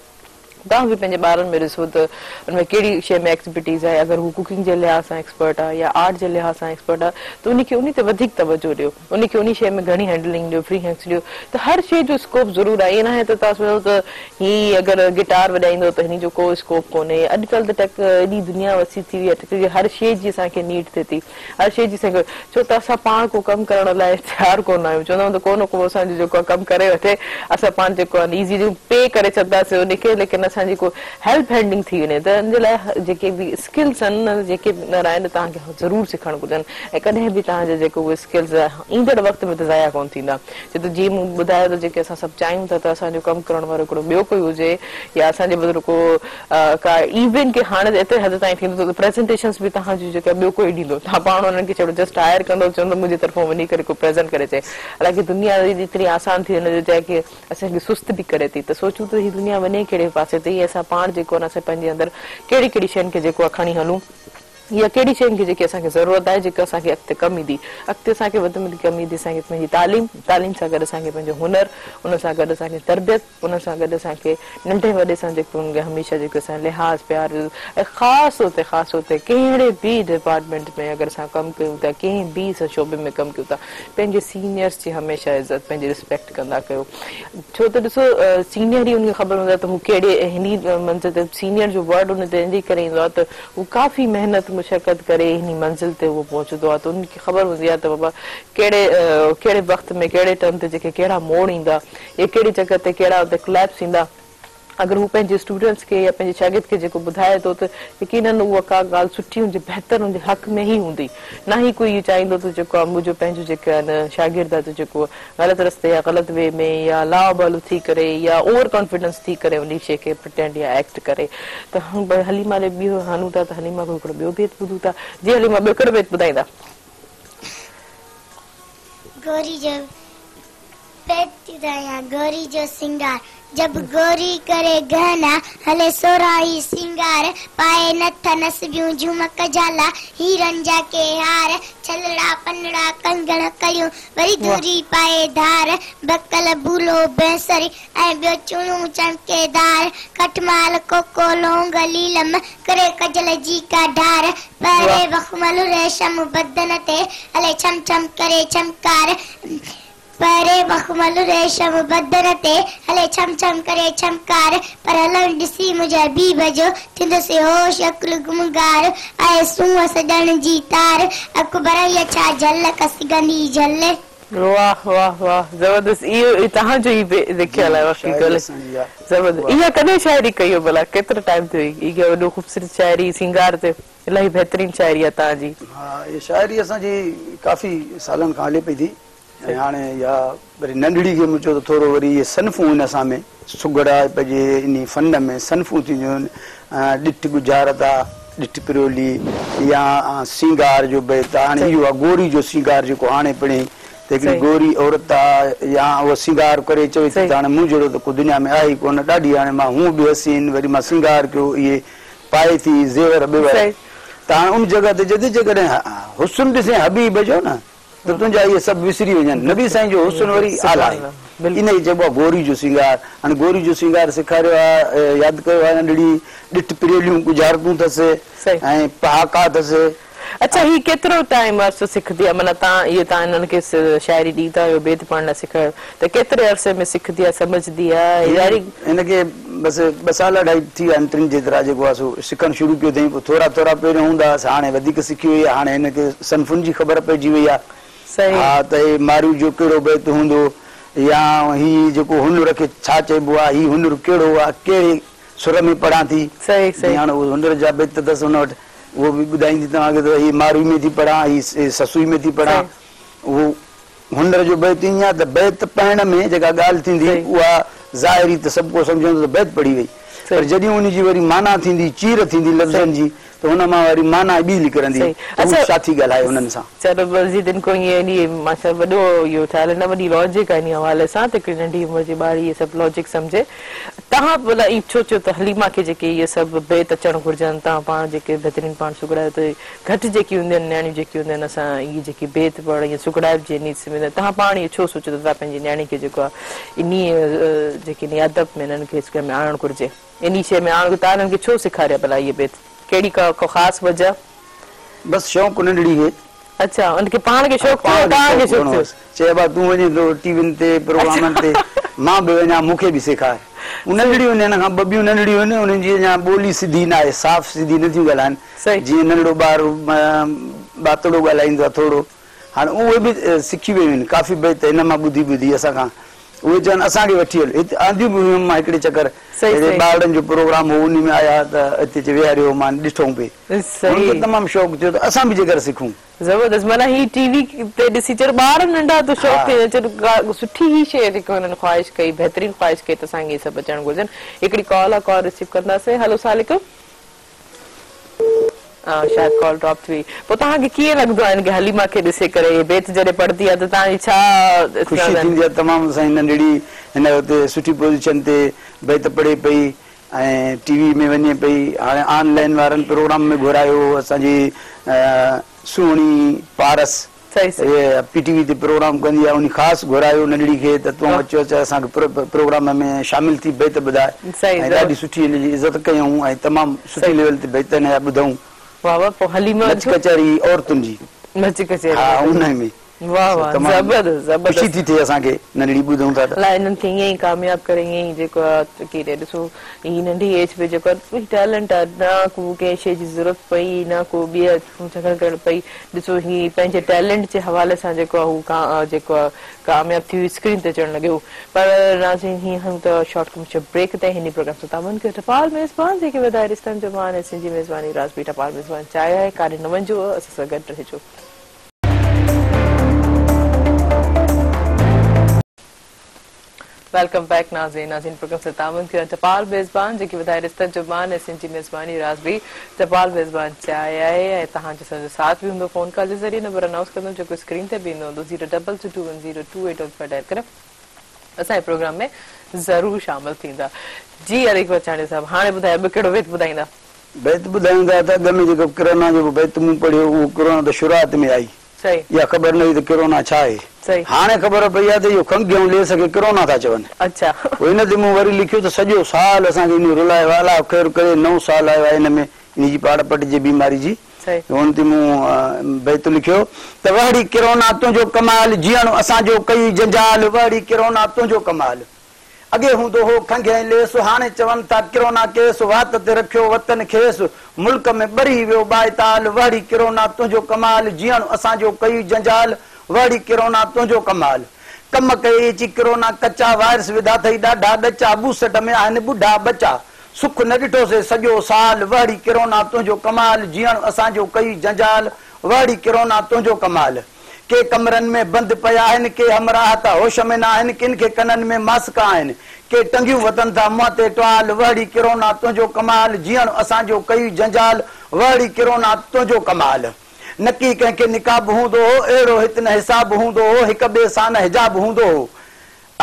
توهان به پنهنجي ٻارن ۾ ڏسو ته ان ۾ ڪهڙي شيء ۾ ايڪسپرٽيز آهي اگر هو ڪوڪنگ جي لحاظ سان ايڪسپرٽ آهي يا آرٽ جي لحاظ سان ايڪسپرٽ آهي ته ان کي ان تي وڌيڪ توجهه ڏيو ان کي ان شيء ۾ گهڻي هينڊلنگ ڏيو فري هينڊس ڏيو ته هر شيء جو اسڪوپ ضرور آهي ائين ناهي ته توهان سمجهو ته هي اگر گٽار وڄائيندو ته هن جو ڪو اسڪوپ ڪونهي اڄڪلهه ته ٽيڪ ايڏي دنيا وسيع ٿي وئي آهي ٽيڪنالاجي هر شيء جي اسان کي نيڊ ٿئي ٿي هر شيء جي سگهه، ڇو ته اسان پاڻ ڪو ڪم ڪرڻ لاء تيار ڪونه آهيون. چوندا آهيون ته ڪو نه ڪو اسان جو جيڪو آهي ڪم ڪري وٺي، اسان پاڻ جيڪو آهي ايزي پي ڪري ڇڏنداسين ان کي، ليڪن اسان جي ڪو هيلپ هينڊنگ ٿي وڃي ته ان جي لاء جيڪي به اسڪلز آهن، جيڪي به هنر آهن توهان کي ضرور سکڻ گهرجن ۽ ڪڏهن به توهان جا جيڪو اهي اسڪلز ايندڙ وقت ۾ ته ضايع ڪونه ٿيندا. ڇو ته جيئن مون ٻڌايو ته جيڪي اسان سڀ چاهيون ٿا ته اسان جو ڪم ڪرڻ وارو هڪڙو ٻيو ڪوئي هجي يا اسان جي بدران ڪو ڪا ايون ڪي هاڻي ته ايتري حد تائين ٿيندو ته پريزنٽيشنس به توهان جون جيڪا ٻيو ڪوئي ڏيندو توهان پاڻ انهن کي ڇڙو جسٽ هائر ڪندو چوندو منهنجي طرفون وڃي ڪري ڪو پريزنٽ ڪري اچي حالانڪه دنيا ايتري آسان ٿي وڃي جو ڪي اسان کي سست به ڪري ٿي ته سوچون ته هي دنيا وڃي ڪهڙي پاسي تي اسان پاڻ جيڪو آهي اسان پنهنجي اندر ڪهڙي ڪهڙي شين کي جيڪو آهي کڻي هلون يا ڪهڙي شين کي جيڪي اسان کي ضرورت آهي جيڪا اسان کي اڳتي ڪم ايندي اڳتي اسان کي وڌ ۾ وڌ ڪم ايندي اسان کي پنهنجي تعليم تعليم سان گڏ اسان کي پنهنجو هنر ان سان گڏ اسان کي تربيت ان سان گڏ اسان کي ننڍي وڏي سان جيڪو هميشه جيڪو اسان لحاظ پيار ۽ خاص طور تي خاص طور تي ڪهڙي به ڊپارٽمينٽ ۾ اگر اسان ڪم ڪيون ٿا ڪنهن به اسان شعبي ۾ ڪم ڪيون ٿا پنهنجي سينيئرس جي هميشه عزت پنهنجي ريسپيڪٽ ڪندا ڪيو ڇو ته ڏسو سينيئر ئي ان کي خبر هوندي آهي ته هو ڪهڙي هني منزل تي سينيئر جو ورڊ ان تي ان جي ڪري ايندو آهي ته هو ڪافي محنت مشقت ڪري هني منزل تي هو پهچندو آهي ته ان کي خبر هوندي آهي ته بابا ڪهڙي ڪهڙي وقت ۾ ڪهڙي ٽرن تي جيڪي ڪهڙا موڙ ايندا يا ڪهڙي جڳهه تي ڪهڙا اتي ڪليپس ايندا اگر هو پنهنجي اسٽوڊنٽس کي يا پنهنجي شاگرد کي جيڪو ٻڌائي ٿو ته يقينن اها ڪا ڳالهه سٺي هوندي بهتر هن جي حق ۾ ئي هوندي نه ئي ڪوئي اهو چاهيندو ته جيڪو آهي منهنجو پنهنجو جيڪو آهي نه شاگرد آهي ته جيڪو غلط رستي يا غلط وي ۾ يا لاابالو ٿي ڪري يا اوور ڪانفيڊنس ٿي ڪري انهي شيء کي پريٽينڊ يا ايڪٽ ڪري ته حليمه ڏي ٻيو هلون ٿا ته حليمه کان هڪڙو ٻيو بيت ٻڌون ٿا جي حليمه ٻيو ڪهڙو بيت ٻڌائيندا. گوري جو بيت ٿي ٻڌايان گوري جو سينگار جب گوري ڪري گهنا هلي سورهن ئي سينگار پائي نٿ نسبيون جهومڪ جهالا هيرن جا ڪي هار ڇلڙا پنڙا ڪنگڻ ڪڙيون وري ڌوري پائي ڌار بڪل بولو بينسري ۽ ٻيو چوڙيون چمڪيدار کٽمال ڪوڪو لونگ ليلم ڪري ڪجل جي ڪا ڍار پهري بخمل ريشم بدن تي هلي ڇم ڇم ڪري ڇمڪار پهري بخمل ريشم بدن تي هلي ڇم ڇم ڪري ڇمڪار پر هلڻ ڏسي منهنجي حبيب جو ٿيندس هوش عقل گمگار آهي سونهن سڄڻ جي تار اک ڀرائي ڇا جهلڪ سگهندي جهل. واه واه واه زبردست اهو توهان جو ئي لکيل آهي واقعي گل زبردست اها ڪڏهن شاعري ڪئي هو ڀلا ڪيترو ٽائيم ٿيو اها وڏو خوبصورت شاعري سينگار تي الاهي بهترين شاعري آهي توهان جي. ها اها شاعري اسان جي ڪافي سالن کان هلي پئي ٿي ۽ هاڻي اها وري ننڍڙي کي مون چيو ته ٿورو وري اهي صنفون آهن اسان ۾ سگهڙائپ جي انهي فن ۾ صنفون ٿينديون آهن ڏٺ ڳجهارت آ ڏٺ پرولي يا سينگار جو بيت آ هاڻي اهو آ گوري جو سينگار جيڪو هاڻي پڙهيائين ته هڪڙي گوري عورت آ يا اها سينگار ڪري چوي ٿي ته هاڻي مون جهڙو ته ڪو دنيا ۾ آهي ئي ڪونه ڏاڍي هاڻي مان هونء به حسين وري مان سينگار ڪيو اهي پائي ٿي زيور ٻيور ته هاڻي ان جڳهه تي چئي ٿي جيڪڏهن حسن ڏسين حبيب جو نه ته تنهنجا اهي سڀ وسري وڃن. نبي سائين جو حسن وري اعليٰ آهي. انهيء کي چئبو آهي گوري جو سينگار. هاڻي گوري جو سينگار سيکاريو آهي، ياد ڪيو آهي ننڍڙي ڏٺ پريليون ڳجهارتون اٿس ۽ پهاڪا اٿس. اڇا هي ڪيترو ٽائيم عرصو سکندي آهي معنيٰ تان اهو تان انهن کي شاعري ڏيندا آهيو بيت پڙهڻ لاء سکڻ ته ڪيتري عرصي ۾ سکندي آهي سمجهندي آهي ياري. هن کي بس ٻه سال اڍائي ٿي ويا آهن ٽن جيترا جيڪو آهي سو سکڻ شروع ڪيو اٿئين پوء ٿورا ٿورا پهريون هوندا هئس هاڻي وڌيڪ سکي وئي آهي هاڻي هن کي صنفن جي خبر پئجي وئي آهي ها ته هي مارئي جو ڪهڙو بيت هوندو يا هي جيڪو هنر کي ڇا چئبو آهي هي هنر ڪهڙو آهي ڪهڙي سر ۾ پڙهان ٿي جيئن هاڻي اهو هنر جا بيت اٿس هن وٽ اهو به ٻڌائيندي توهان کي ته هي مارئي ۾ ٿي پڙهان هي سسئي ۾ ٿي پڙهان اهو هنر جو بيت ائين آهي ته بيت پڙهڻ ۾ جيڪا ڳالهه ٿيندي اها ظاهري ته سڀ ڪو سمجهندو ته بيت پڙهي وئي پر جڏهن ان جي وري معنيٰ ٿيندي چير ٿيندي لفظن جي ته ان مان وري معنيٰ ٻي نڪرندي ته هو ڇا ٿي ڳالهائي انهن سان. چلو مزيد ان کو ائين انهي ماشاء وڏو اهو ٺاهيل نه وڏي لاجڪ آهي انهي حوالي سان ته هڪڙي ننڍي عمر جي ٻارڙي اهي سڀ لاجڪ سمجهي تهان ڀلا ائين ڇو چيو ته حليمه کي جيڪي اهي سڀ بيت اچڻ گهرجن تهان پاڻ جيڪي بهترين پاڻ سگهڙايو ته گهٽ جيڪي هونديون آهن نياڻيون جيڪي هونديون آهن اسان اهي جيڪي بيت پڙهڻ يا سگهڙائپ جي انهي ۾ ته تهان پاڻ اهو ڇو سوچيو ته تهان پنهنجي نياڻي کي جيڪو آهي انهي جيڪي انهي ادب ۾ انهن کي ۾ آڻڻ گهرجي انهي شيء ۾ آڻڻ گهرجي تهان انهن کي ڇو سيکاريا ڀلا اهي بيت ڪهڙي ڪا ڪو خاص وجه؟ بس شوق ننڍڙي کي. اڇا ان کي پاڻ کي شوق ٿيو يا توهان کي شوق ٿيو؟ چئي ابا تون وڃين ٿو ٽي وين تي پروگرامن تي مان به وڃان مون کي به سيکار. هو ننڍڙيون آهن هن کان ٻه ٻيون ننڍڙيون آهن انهن جي اڃا ٻولي سڌي نه آهي صاف سڌي نه ٿيون ڳالهائن جيئن ننڍڙو ٻار ٻاتڙو ڳالهائيندو آهي ٿورو هاڻي اهي به سکي ويون آهن ڪافي بيت هن مان ٻڌي ٻڌي اسان کان اهي چون اسان کي وٺي هل هت آنديون به هيون مان هڪڙي چڪر هتي ٻارڙن جو پروگرام هو انهي ۾ آيا ته هتي اچي ويهاريو مان ڏٺو پئي هن کي تمام شوق ٿيو ته اسان به جيڪر سکون. زبردست معنيٰ هي ٽي وي تي ڏسي چلو ٻار ننڍا ته شوق ٿي وڃي چلو سٺي هي شيء جيڪو هنن خواهش ڪئي بهترين خواهش ڪئي ته اسان کي هي سڀ اچڻ گهرجن هڪڙي ڪال آ ڪال رسيو ڪنداسين هلو السلام عليڪم شايد ڪال ڊراپ ٿي وئي پوء توهان کي ڪيئن لڳندو آهي هن کي حليمه کي ڏسي ڪري هي بيت جڏهن پڙهندي آهي ته توهان جي ڇا خوشي ٿيندي آهي تمام سائين ننڍڙي هن اتي سٺي پوزيشن تي بيت پڙهي پئي ۽ ٽي وي ۾ وڃي پئي هاڻي آن لائين وارن پروگرام ۾ گهرايو اسان جي سهڻي پارس پي ٽي وي تي پروگرام ڪندي آهي انهي خاص گهرايو ننڍڙي کي ته تون اچ اچ اسان کي پروگرام ۾ شامل ٿي بيت ٻڌاء ۽ ڏاڍي سٺي هن جي عزت ڪيائون ۽ تمام سٺي ليول تي بيت هن جا ٻڌائون واھ واھ پوء حليمه مچ ڪچهري عورتن جي مچ ڪچهري ها انهي ۾. واه واه زبردست زبردست. خوشي ٿي ٿئي اسان کي ننڍڙي ٻڌون ٿا ته. الله انهن کي ائين ئي ڪامياب ڪري ائين ئي جيڪو آ ڪي ڏسو هي ننڍي ايج ۾ جيڪو آ ٽيلنٽ آ نه ڪو ڪنهن شي جي ضرورت پئي نه ڪو ٻي جهڳڙ ڪرڻ پئي ڏسو هي پنهنجي ٽيلنٽ جي حوالي سان جيڪو آ هو جيڪو آ ڪامياب ٿي اسڪرين تي اچڻ لڳيو پر ناظرين هي هيون ته شارٽ ڪمرشل بريڪ تي هن پروگرام سان تعاون ڪيو ٽپال ميزبان جيڪي وڌائي رشتن جو مان ۽ سنڌي ميزباني رازبي ٽپال ميزبان چاهي آهي ڪاڏي نه وڃجو اسان سان گڏ رهجو. Welcome back ناظرين ناظرين پروگرام سان تعاون ڪيو ٽپال ميزبان جيڪي وڌائي رشتن جو مان ۽ سنڌ جي ميزباني رازبي ٽپال ميزبان چاهي آهي ۽ توهان جو اسان جو ساٿ به هوندو فون ڪال جي ذريعي نمبر انائونس ڪندم جيڪو اسڪرين تي به ايندو هوندو zero double two two one zero two eight one five dial ڪري اسان جي پروگرام ۾ ضرور شامل ٿيندا جي علي اڪبر چانڊيو صاحب هاڻي ٻڌايو ٻيو ڪهڙو بيت ٻڌائيندا. بيت ٻڌايون ٿا ته اڳ ۾ جيڪو ڪرونا جو بيت مون پڙهيو اهو ڪرونا ته شروعات ۾ آئي اها خبر نه هئي ته ڪرونا ڇا آهي هاڻي خبر پئي آهي ته اهو کنگهه ۽ ليس کي ڪرونا ٿا چون. پوء ان تي مون وري لکيو ته سڄو سال اسان کي انهي رلايو آهي الله خير ڪري نئون سال آيو آهي ان ۾ انهي جي پاڙ پٽجي بيماري جي ان تي مون بيت لکيو ته وه ڙي ڪرونا تنهنجو ڪمال جيئڻ اسان جو ڪيئي جنجال وه ڙي ڪرونا تنهنجو ڪمال. اڳي هوندو هو کنگهه ۽ ليس، هاڻي چون ٿا ڪرونا ڪيس، وات تي رکيو وطن کيس، ملڪ ۾ ٻري ويو ٻائيتال، وه ڙي ڪرونا تنهنجو ڪمال، جيئڻ اسان جو ڪيئي جنجال، وه ڙي ڪرونا تنهنجو ڪمال. ڪم ڪيئي اچي ڪرونا ڪچا، وائرس وڌا ٿئي ڏاڍا ڏچا، ٻوسٽ ۾ آهن ٻڍا ٻچا، سک نه ڏٺوسي سڄو سال، وه ڙي ڪرونا تنهنجو ڪمال، جيئڻ اسان جو ڪيئي جنجال، وه ڙي ڪرونا تنهنجو ڪمال. ڪي ڪمرن ۾ بند پيا آهن، ڪي همراهه ته هوش ۾ ناهن، ڪن کي ڪنن ۾ ماسڪ آهن، ڪي ٽنگيون وتن ٿا منهن تي ٽوال، وه ڙي ڪرونا تنهنجو ڪمال، جيئڻ اسان جو ڪيئي جنجال، وه ڙي ڪرونا تنهنجو ڪمال. نڪي ڪنهن کي نقاب هوندو هو، اهڙو هت نه حساب هوندو هو، هڪ ٻئي سان نه حجاب هوندو هو.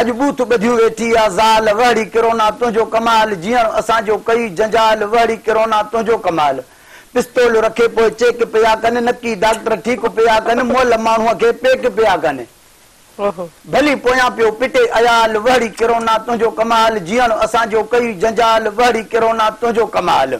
اڄ ٻوٿ ٻڌيون ويٺي آ زال، وه ڙي ڪرونا تنهنجو ڪمال، جيئڻ اسان جو ڪيئي جنجال، وه ڙي ڪرونا تنهنجو ڪمال. پستول رکي پوء چيڪ پيا ڪن، نڪي ڊاڪٽر ٺيڪ پيا ڪن، مئل ماڻهوء کي پيڪ پيا ڪن. ڀلي پويان پيو پٽي عيال، وه ڙي ڪرونا تنهنجو ڪمال، جيئڻ اسان جو ڪيئي جنجال، وه ڙي ڪرونا تنهنجو ڪمال.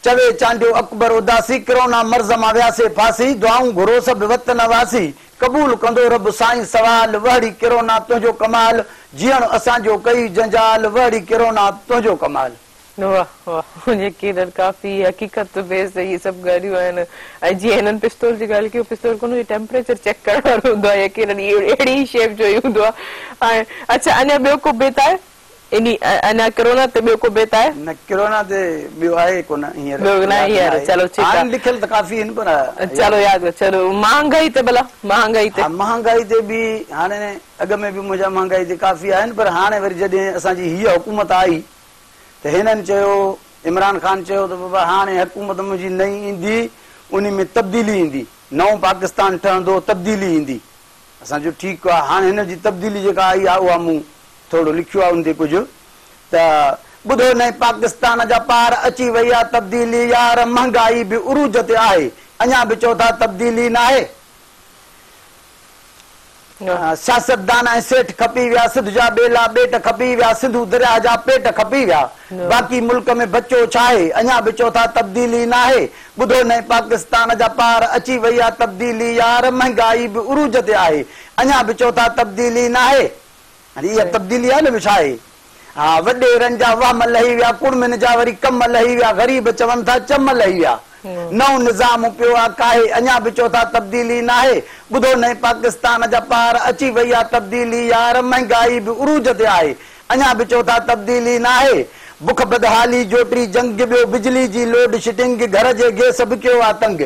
چوي چانڊيو اڪبر اداسي، ڪرونا مرض مان وياسي ڦاسي، دعائون گهرو سڀ وطن واسي، قبول ڪندو رب سائين سوال، وه ڙي ڪرونا تنهنجو ڪمال، جيئڻ اسان جو ڪيئي جنجال، وه ڙي ڪرونا تنهنجو ڪمال. واه واه يقينن ڪافي حقيقت بيس اهي سڀ ڳالهيون آهن ۽ جيئن هنن پستول جي ڳالهه ڪئي اهو پستول ڪونه هو ٽيمپريچر چيڪ ڪرڻ وارو هوندو آهي يقينن اهو اهڙي ئي شيپ جو ئي هوندو آهي ۽ اڇا اڃا ٻيو ڪو بيت آهي انهي اڃا ڪرونا تي ٻيو ڪو بيت آهي؟ نه ڪرونا تي ٻيو آهي ڪونه هينئر ٻيو نه ياد هينئر ناهي چلو ٺيڪ آهي آهن لکيل ته ڪافي آهن پر چلو ياد چلو مهانگائي تي ڀلا مهانگائي تي ها مهانگائي تي به هاڻي اڳ ۾ به منهنجا مهانگائي تي ڪافي آهن پر هاڻي وري جڏهن اسان جي هيء حڪومت آئي ته هنن چيو، عمران خان چيو ته بابا هاڻي حڪومت منهنجي نئين ايندي، انهي ۾ تبديلي ايندي، نئون پاڪستان ٺهندو، تبديلي ايندي. اسان چيو ٺيڪ آ، هاڻي هن جي تبديلي جيڪا آئي آ اها مون ٿورو لکيو آ ان تي ڪجهه ته ٻڌو نئين پاڪستان جا پار اچي وئي آ تبديلي يار، مهنگائي به عروج تي آهي، اڃا به چئو ٿا تبديلي ناهي. سياستدان ۽ سيٺ کپي ويا، سنڌ جا ٻيلا ٻيٽ کپي ويا، سنڌو درياهه جا پيٽ کپي ويا، باقي ملڪ ۾ بچيو ڇاهي، اڃا به چئو ٿا تبديلي ناهي، ٻڌو نئين پاڪستان جا پار اچي وئي آ تبديلي يار، مهنگائي به عروج تي آهي، اڃا به چئو ٿا تبديلي ناهي. هاڻي اها تبديلي آهي نه ٻيو ڇا آهي؟ ها وڏيرن جا وهم لهي ويا، ڪڙمين جا وري ڪم لهي ويا، غريب چون ٿا چم لهي ويا. نئون نظام پيو آ ڪاهي، اڃا به چئو ٿا تبديلي ناهي. ٻڌو نئين پاڪستان جا پار اچي وئي آ تبديلي يار، مهنگائي به عروج تي آهي، اڃا به چئو ٿا تبديلي ناهي. بک بدحالي جوٽي جنگ، ٻيو بجلي جي لوڊ شيڊنگ، گهر جي گيس به ڪيو آ تنگ.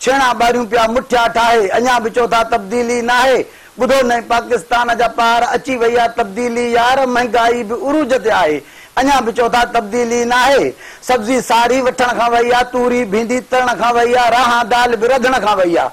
ڇيڻا ٻاريون پيا مٺيا ٺاهي، اڃا به چئو ٿا تبديلي ناهي، ٻڌو نئين پاڪستان جا پار اچي وئي آ تبديلي يار، مهنگائي به عروج تي آهي، اڃا به چئو ٿا تبديلي ناهي، سبزي ساري وٺڻ کان وئي آ، توري ڀينڊي ترڻ کان وئي آ، رانهان دال به رڌڻ کان وئي آ،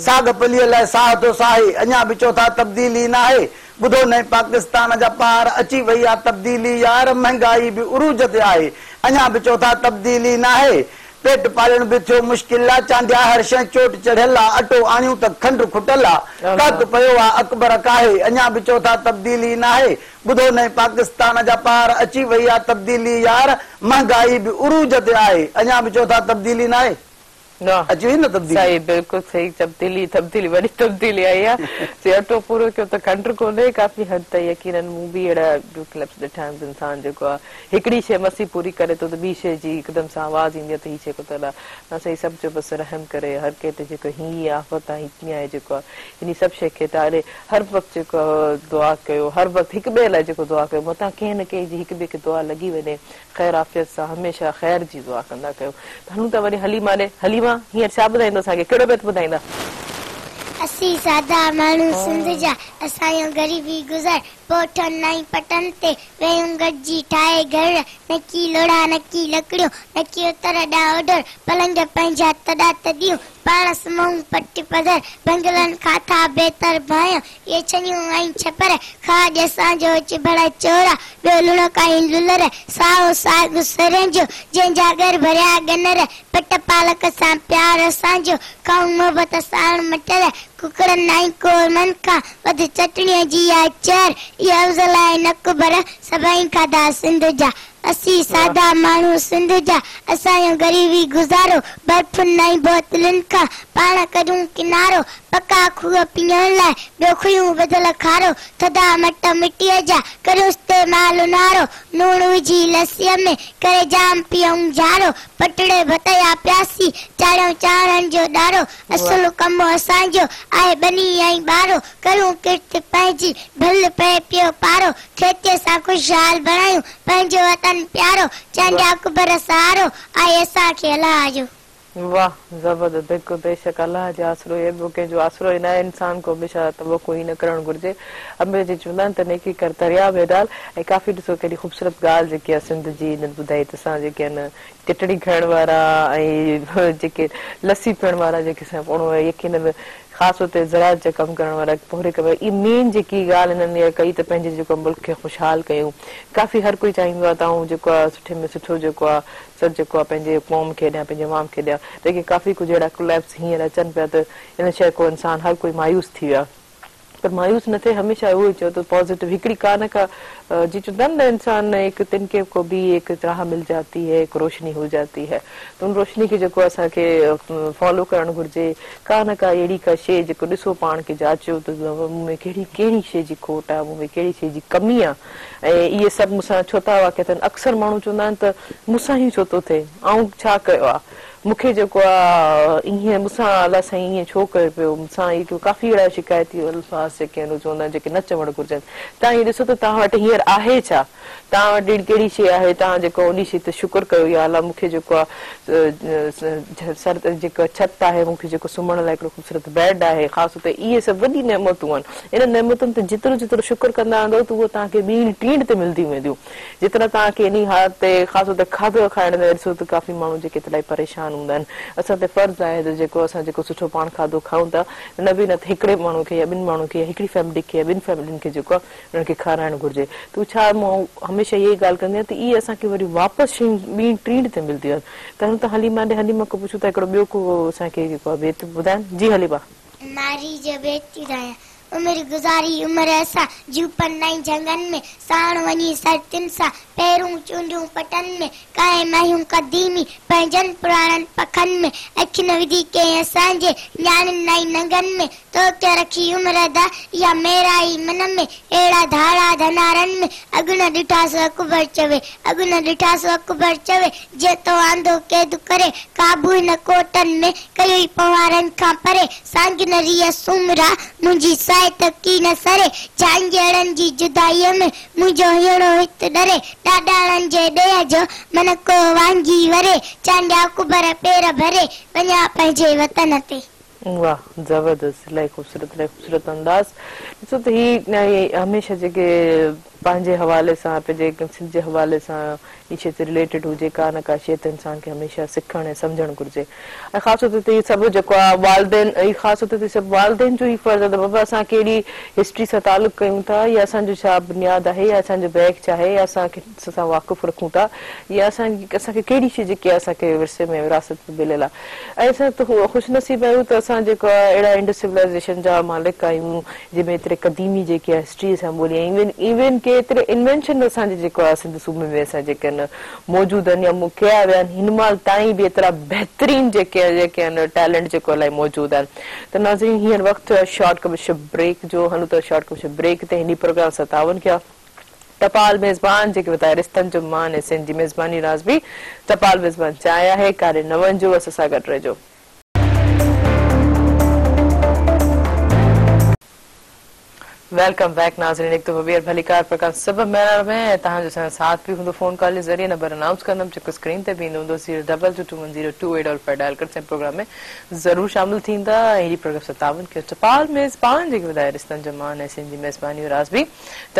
ساڳ پليء لاء ساهه ٿو ساهي، اڃا به چئو ٿا تبديلي ناهي، ٻڌو نئين پاڪستان جا پار اچي وئي آ تبديلي يار، مهنگائي به عروج تي آهي، اڃا به چئو ٿا تبديلي ناهي. پيٽ پالڻ به ٿيو مشڪل آ، چانڊيا هر شيء چوٽ چڙهيل آ، اٽو آڻيون ته کنڊ کٽل آ، قحط پيو آ اڪبر ڪاهي، اڃا به چئو ٿا تبديلي ناهي، ٻڌو نئين پاڪستان جا پار اچي وئي آ تبديلي يار، مهنگائي به عروج تي آهي، اڃا به چئو ٿا تبديلي ناهي. اچي وئي نه تبديلي. صحيح بلڪل صحيح تبديلي تبديلي وڏي تبديلي آئي آ چي اٽو پورو ڪيو ته کنڊ ڪونهي ڪافي حد تائين يقينن مون به اهڙا ڪلپس ڏٺا آهن ته انسان جيڪو آ هڪڙي شيء مس ئي پوري ڪري ٿو ته ٻي شيء جي هڪدم سان آواز ايندي آ ته هي شيء ڪو ته الله نه سهي سڀ جو بس رحم ڪري هر ڪنهن تي جيڪو هي آفت آ هي آهي جيڪو آ انهي سڀ شيء کي ٽاري هر وقت جيڪو آ دعا ڪيو هر وقت هڪ ٻئي لاء جيڪو دعا ڪيو متان ڪنهن نه ڪنهن جي هڪ ٻئي کي دعا لڳي وڃي خير عافيت سان هميشه خير جي دعا ڪندا ڪيو ته هلون ٿا وري حليمه ڏي حليمه هينئر ڇا ٻڌائيندو اسان کي ڪهڙو بيت ٻڌائيندا. اسين سادا ماڻهو سنڌ جا اسان جو غريبي گذر پوٺن ۽ پٽن تي ويهون گڏجي ٺاهي گهر نڪي لوڙها نڪي لڪڙيون نڪي اتر ڏانهن اوڍر پلنگ پنهنجا تڏا تڏيون پاڻ سمهون پٽ پڌر بنگلن کان ٿا بهتر ڀانئيون اهي ڇنيون ۽ ڇپر کاڄ اسان جو چڀڙ چورا ٻيو لوڻڪ ۽ لولر سائو ساڳ سرهين جو جنهن جا ڳر ڀريا ڳنر پٽ پالڪ سان پيار اسان جو کائون محبت ساڻ مٽر ڪڪڙن ۽ قورمن کان وڌ چٽڻيء جي آ چهر اهي افضل آهن اڪبر سڀئي کاڌا سنڌ جا اسين سادا ماڻهو سنڌ جا اسان جو غريبي گذارو برفن ۽ بوتلن کان پاڻ ڪڍون ڪنارو پڪا کوهه پيئڻ لاء ٻيو کوهيون ٻڌل کارو ٿڌا مٽ مٽيء جا ڪريون استعمال اونهارو لوڻ وجهي لسيء ۾ ڪري جام پيئون جارو پٽڙي ڀت يا پياسي چاڙهيون چانورن جو ڏارو اصل ڪم اسان جو آهي ٻني ۽ ٻارو ڪريون ڪرت پنهنجي ڀل پئي پيو پارو کيتيء سان خوشحال بڻايون پنهنجو وطن پيارو چانڊيا اڪبر سهارو آهي اسان کي الله جو. واه زبردست بلڪل بيشڪ الله جو آسرو ئي ٻيو ڪنهن جو آسرو ئي ناهي انسان کي هميشه توقع ئي نه ڪرڻ گهرجي هميشه جيئن چوندا آهن ته نيڪي ڪر درياء ۾ ڊال ۽ ڪافي ڏسو ڪيڏي خوبصورت ڳالهه جيڪي آهي سنڌ جي هنن ٻڌائي ته اسان جيڪي آهن چٽڻي کائڻ وارا ۽ جيڪي لسي پيئڻ وارا جيڪي اسان پوڻو يقينن خاص طور تي زراعت جا ڪم ڪرڻ وارا پورهيي ڪم اهي مين جيڪي ڳالهه هنن اها ڪئي ته پنهنجي جيڪو ملڪ کي خوشحال ڪيون ڪافي هر ڪوئي چاهيندو آهي ته آئون جيڪو آهي سٺي ۾ سٺو جيڪو آهي سڀ جيڪو آهي پنهنجي قوم کي ڏيان پنهنجي عوام کي ڏيان ليڪن ڪافي ڪجهه اهڙا ڪليپس هينئر اچن پيا ته ان شيء کان انسان هر ڪوئي مايوس ٿي ويو آهي پر مايوس نه ٿئي هميشه اهو ئي چئو ته پازيٽو هڪڙي ڪا نه ڪا جيئن چوندا آهن نه انسان ايڪ تنڪي ڪو بي ايڪ راهه مل جاتي هي ايڪ روشني هو جاتي هي ته ان روشني کي جيڪو اسان کي فالو ڪرڻ گهرجي ڪا نه ڪا اهڙي ڪا شيء جيڪو ڏسو پاڻ کي جاچيو ته مون ۾ ڪهڙي ڪهڙي شيء جي کوٽ آهي مون ۾ ڪهڙي شيء جي ڪمي آهي ۽ اهي سڀ مون سان ڇو ٿا واقع ٿين اڪثر ماڻهو چوندا آهن ته مون سان هي ڇو ٿو ٿئي آئون ڇا ڪيو آهي مون کي جيڪو آ ائين مون سان الله سائين ائين ڇو ڪيو پيو مون سان اهي ڪافي اهڙا شڪايتي الفاظ جيڪي آهن اهي چوندا آهن جيڪي نه چوڻ گهرجن توهان اهو ڏسو ته توهان وٽ هينئر آهي ڇا توهان وٽ اهڙي ڪهڙي شيء آهي توهان جيڪو انهي شيء تي شڪر ڪيو يا الله مون کي جيڪو آ سر تي جيڪو ڇت آهي مون کي جيڪو سمهڻ لاء هڪڙو خوبصورت بيڊ آهي خاص طور تي اهي سڀ وڏي نعمتون آهن انهن نعمتن تي جيترو جيترو شڪر ڪندا ويندؤ ته اهو توهان کي ٻيڻ ٽيڻ تي ملديون وينديون جيترا توهان کي انهي حالت تي خاص طور تي کاڌو کائڻ لاء ڏسو ته ڪافي ماڻهو جيڪي الاهي پريشان هوندا آهن اسان تي فرض آهي ته جيڪو اسان جيڪو سٺو پاڻ کاڌو کائون ٿا نه به نه ته هڪڙي ماڻهو کي يا ٻن ماڻهن کي يا هڪڙي فيملي کي يا ٻن فيملين کي جيڪو آهي انهن کي کارائڻ گهرجي ته ڇا مون هميشه اها ئي ڳالهه ڪندي آهيان ته اهي اسان کي وري واپس شيون ٻيڻ ٽيڻ تي ملديون آهن ته هلون ٿا حليمه ڏي حليمه کان پڇون ٿا هڪڙو ٻيو ڪو اسان کي جيڪو آهي بيت ٻڌائن جي حليمه. مارئي جو بيت ٿي ٻڌايان عمر گذاري عمر اسان، جهوپن ۽ جهنگن ۾، ساڻ وڃي سرتين سان، پيرون چونڊيون پٽن ۾، قائم آهيون قديمي، پنهنجن پراڻن پکن ۾، اک نه وڌي ڪنهن اسان جي، نياڻين ۽ ننگن ۾، توقع رکي عمر ادا، اها ميرائي من ۾، اهڙا ڌاڙا ڌنارن ۾، اڳ نه ڏٺا سو اڪبر چوي، اڳ نه ڏٺا سو اڪبر چوي، جيئن تو آندو قيد ڪري، قابو هن ڪوٽن ۾، ڪيوئي پنهوارن کان پري، سانگ نه ريء سومرا، منهنجي ساء ته ڪي نه سري، جهانگيئڙن جي جدائيء ۾، منهنجو هينئڙو هت ڏري، ڏاڏاڻن جي ڏيهه جو، من ڪو وانگي وري، چانڊيا اڪبر پير ڀري، وڃان پنهنجي وطن تي. واه زبردست الاهي خوبصورت الاهي خوبصورت انداز ڏسو ته هي هميشه جيڪي پنهنجي حوالي سان پنهنجي سنڌ جي حوالي سان ان شيء تي رليٽيڊ هجي ڪا نه ڪا شيء ته انسان کي هميشه سکڻ ۽ سمجهڻ گهرجي ۽ خاص طور تي هي سڀ جيڪو آهي والدين ۽ خاص طور تي سڀ والدين جو هي فرض آهي ته بابا اسان ڪهڙي هسٽري سان تعلق ڪيون ٿا يا اسان جو ڇا بنياد آهي يا اسان جو بيڪ ڇا آهي يا اسان کي سان واقف رکون ٿا يا اسان اسان کي ڪهڙي شيء جيڪي اسان کي ورثي ۾ وراثت ۾ مليل آهي ۽ اسان ته خوش نصيب آهيون ته اسان جيڪو آهي اهڙا انڊس سولائيزيشن جا مالڪ آهيون جنهن ۾ ايتري قديمي جيڪي آهي هسٽري اسان ٻولي ۽ ايون ايون ڪي ڪيتري انوينشن اسان جي جيڪو آهي سنڌ صوبي ۾ اسان جيڪي آهن موجود آهن يا ڪيا ويا آهن هن مهل تائين به ايترا بهترين جيڪي جيڪي آهن ٽيلنٽ جيڪو الاهي موجود آهن ته ناظرين هينئر وقت ٿيو آهي شارٽ ڪمرشل بريڪ جو هلون ٿا شارٽ ڪمرشل بريڪ تي هن پروگرام سان تعاون ڪيو ٽپال ميزبان جيڪي وڌائي رشتن جو مان ۽ سنڌ جي ميزباني راز به ٽپال ميزبان چانهه آهي ڪاري نون جو اسان سان گڏ رهجو. Welcome back ناظرين هڪ دفعو ٻيهر ڀليڪار پروگرام صبح مهراڻ ۾ ۽ توهان جو اسان سان ساٿ به هوندو فون ڪال جي ذريعي نمبر انائونس ڪندم جيڪو اسڪرين تي به ايندو هوندو zero double two two one zero two eight double five dial ڪري اسان پروگرام ۾ ضرور شامل ٿيندا ۽ هي پروگرام سان تعاون ڪيو ٽپال ميزبان جيڪي وڌائي رشتن جو مان ۽ سنڌ جي ميزباني جو راز به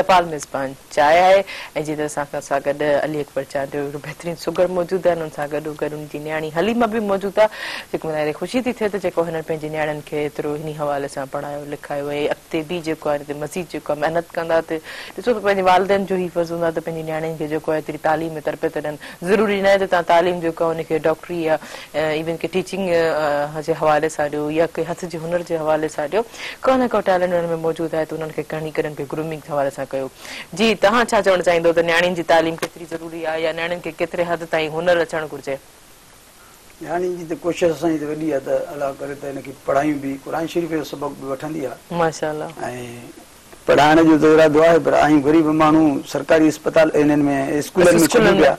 ٽپال ميزبان چانهه آهي ۽ جيئن ته اسان کان سان گڏ علي اڪبر چانڊيو هڪڙو بهترين سگهڙ موجود آهن ان سان گڏو گڏ ان جي نياڻي حليمه به موجود آهي جيڪو مون کي خوشي ٿي ٿئي ته جيڪو هنن پنهنجي نياڻين کي ايترو انهي حوالي سان پڙهايو لکايو ۽ اڳتي به جيڪو آهي ان تي مزيد جيڪو آهي محنت ڪندا ته ڏسو ته پنهنجي والدين جو هي فرض هوندو آهي ته پنهنجي نياڻين کي جيڪو آهي ايتري تعليم ۽ تربيت ڏين ضروري ناهي ته توهان تعليم جيڪو آهي ان کي ڊاڪٽري يا ايون ڪي ٽيچنگ جي حوالي سان ڏيو يا ڪنهن هٿ جي هنر جي حوالي سان ڏيو ڪو نه ڪو ٽيلنٽ انهن ۾ موجود آهي ته انهن کي کڻي ڪري انهن کي گرومنگ جي حوالي سان ڪيو. جي توهان ڇا چوڻ چاهيندو ته نياڻين جي تعليم ڪيتري ضروري آهي يا نياڻين کي ڪيتري حد تائين هنر اچڻ گهرجي؟ نياڻين جي ته ڪوشش اسان جي ته وڏي آهي ته الله ڪري ته هن کي پڙهايون به قرآن شريف جو سبق به وٺندي آهي. ماشاء الله. ۽ پڙهائڻ جو ته ارادو آهي پر آهيون غريب ماڻهو سرڪاري اسپتال انهن ۾ اسڪولن ۾ ڇڏيون پيا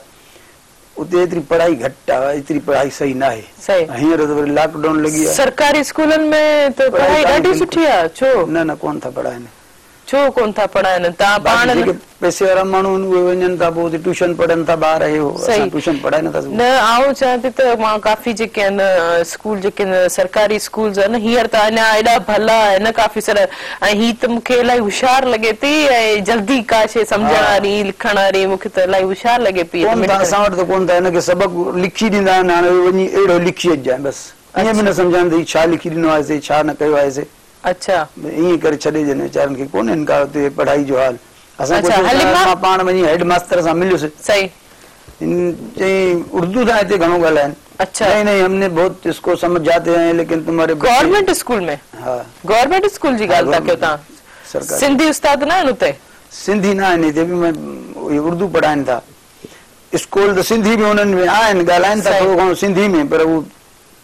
اتي ايتري پڙهائي گهٽ آ ايتري پڙهائي صحيح ناهي هينئر ته وري لاڪ ڊائون لڳي آ. سرڪاري اسڪولن ۾ ته پڙهائي ڏاڍي سٺي آ ڇو؟ نه نه ڪونه ٿا پڙهائين. ڇو ڪونه ٿا پڙهائين توهان پاڻ باقي جيڪي پئسي وارا ماڻهو آهن اهي وڃن ٿا پوء اتي ٽيوشن پڙهن ٿا ٻار هي هو اسان ٽيوشن پڙهائي نٿا سگهون. نه آئون چوان ٿي ته مان ڪافي جيڪي آهن اسڪول جيڪي سرڪاري اسڪولز آهن هينئر ته اڃا ايڏا ڀلا آهن ڪافي سارا ۽ هي ته مون کي الاهي هوشيار لڳي ٿي ۽ جلدي ڪا شيء سمجهڻ واري لکڻ واري مون کي ته الاهي هوشيار لڳي پئي. ڪونه ٿا اسان وٽ ته ڪونه ٿا هن کي سبق لکي ڏيندا آهن هاڻي وڃي اهڙو لکي اچجانء بس ائين به نه سمجهائن ته هي ڇا لکي ڏنو آهي سي ڇا نه ڪيو آهي سي. اڇا. ائين ڪري ڇڏي ڏين ويچارن کي ڪونهن ڪا اتي پڙهائي جو حال اسان ڪوشش ڪيا مان پاڻ وڃي هيڊ ماستر سان مليس. صحيح. چيائين اردو سان هتي گهڻو ڳالهائين. اڇا. نهين نهين هم ني بهت اسڪو سمجهاتي هين ليڪن تمهاري بچي. Government school ۾؟ ها. گورنمينٽ اسڪول جي ڳالهه ٿا ڪيو توهان؟ سرڪاري. سنڌي استاد نه آهن اتي؟ سنڌي نه آهن هتي به اهي اردو پڙهائين ٿا. اسڪول ته سنڌي به انهن ۾ آهن ڳالهائين ٿا ٿورو گهڻو سنڌي ۾ پر هو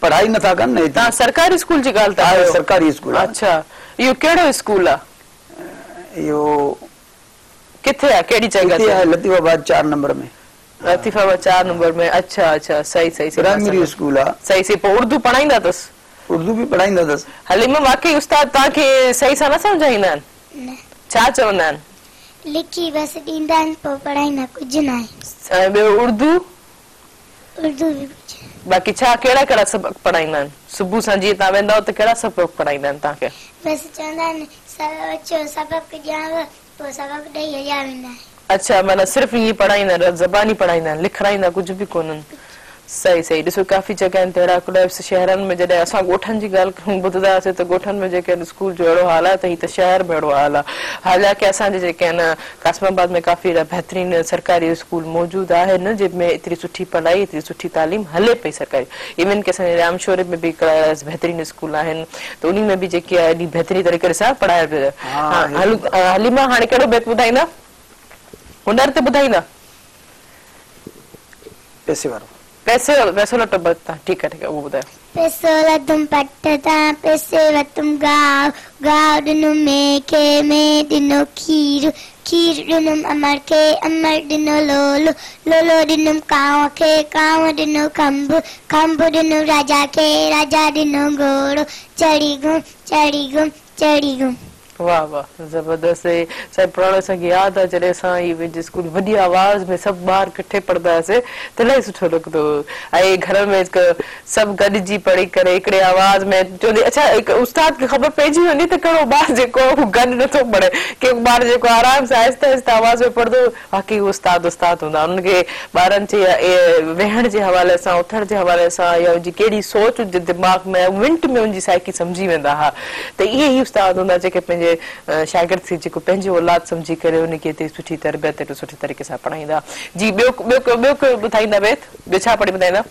پڙهائي نه ٿا ڪن نه هتي. توهان سرڪاري اسڪول جي ڳالهه ٿا ڪيو؟ ها سرڪاري اسڪول آهي. اڇا اهو ڪهڙو اسڪول آهي؟ اهو. ڪٿي آهي ڪهڙي جڳهه تي؟ هتي آهي لطيف آباد چار نمبر ۾. لطيف آباد چار نمبر ۾ اڇا اڇا صحيح صحيح صحيح پرائمري اسڪول آ. صحيح صحيح پوء اردو پڙهائيندا اٿس؟ اردو به پڙهائيندا اٿس. حليمه واقعي استاد توهان کي صحيح سان نه سمجهائيندا آهن؟ نه. ڇا چوندا آهن؟ لکي بس ڏيندا آهن پوء پڙهائيندا ڪجهه ناهي. ۽ ٻيو اردو؟ اردو به ڪجهه. باقي ڇا ڪهڙا ڪهڙا سبق پڙهائيندا آهن؟ صبح سان جيئن توهان ويندا آهيو ته ڪهڙا سبق پڙهائيندا آهن توهان کي؟ بس چوندا آهن اچو سبق ڏيانو پوء سبق ڏئي هليا ويندا آهن. اڇا معنيٰ صرف ائين پڙهائيندا آهن زباني پڙهائيندا آهن لکرائيندا ڪجهه به ڪونهن. صحيح صحيح ڏسو ڪافي جڳهين تي اهڙا ڪليپس شهرن ۾ جڏهن اسان ڳوٺن جي ڳالهه ٻڌندا هئاسين ته ڳوٺن ۾ جيڪي آهن اسڪول جو اهڙو حال آهي ته هي ته شهر ۾ اهڙو حال آهي حالانڪه اسان جي جيڪي آهن قاسم آباد ۾ ڪافي اهڙا بهترين سرڪاري اسڪول موجود آهن جن ۾ ايتري سٺي پڙهائي ايتري سٺي تعليم هلي پئي سرڪاري ايون ڪي اسان جي ڄامشوري ۾ به هڪڙا اهڙا بهترين اسڪول آهن ته انهي ۾ به جيڪي آهي ايڏي بهترين طريقي سان پڙهايو پيو وڃي ها حليمه هاڻي ڪهڙو بيت ٻڌائيندا هنر تي ٻڌائيندا پئسي وارو. پئسي وارو پئسو لٽو بيت ٺيڪ آهي ٺيڪ آهي اهو ٻڌايو. پئسو لڌم پٽ تان پئسي ورتم گاء، گاء ڏنم مينهن کي، مينهن ڏنو کير، کير ڏنم امڙ کي، امڙ ڏنو لولو، لولو ڏنم ڪانء کي، ڪانء ڏنو کنڀ، کنڀ ڏنم راجا کي، راجا ڏنو گهوڙو، چڙهي گم، چڙهي گم، چڙهي گم. واه واه زبردست سائين پراڻو اسان کي ياد آ جڏهن اسان هي پنهنجي اسڪول وڏي آواز ۾ سڀ ٻار ڪٺي پڙهندا هئاسي ته الاهي سٺو لڳندو هو ۽ گهر ۾ هڪ سڀ گڏجي پڙهي ڪري هڪڙي آواز ۾ چوندي اڇا هڪ استاد کي خبر پئجي ويندي ته ڪهڙو ٻار جيڪو آهي هو گڏ نٿو پڙهي ڪي ٻار جيڪو آرام سان آهستي آهستي آواز ۾ پڙهندو هو واقعي هو استاد استاد هوندا انهن کي ٻارن جي ويهڻ جي حوالي سان اٿڻ جي حوالي سان يا ان جي ڪهڙي سوچ ان جي دماغ ۾ آهي منٽ ۾ ان جي سائيڪي سمجهي ويندا ها ته اهي ئي استاد هوندا جيڪي پنهنجي شاگرد کي جيڪو پنهنجي اولاد سمجهي ڪري ان کي ايتري سٺي تربيت ايتري سٺي طريقي سان پڙهائيندا. جي ٻيو ٻيو ٻيو ڪو ٻڌائيندا بيت؟ ٻيو ڇا پڙهي ٻڌائيندا؟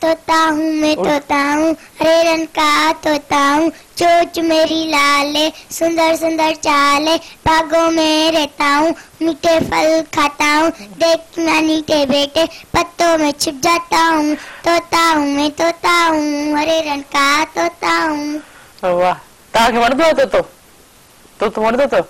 तोता हूँ मैं तोता हूँ, हरे रंग का तोता हूँ, चोंच मेरी लाल है, सुंदर सुंदर चाल है, बागों में रहता हूँ, मीठे फल खाता हूँ, देख नानी के बेटे पत्तों में छिप जाता हूँ, तोता हूँ मैं तोता हूँ, हरे रंग का तोता हूँ। वाह, तव्हांखे वणंदो आहे तोतो? तोतो वणंदो अथव?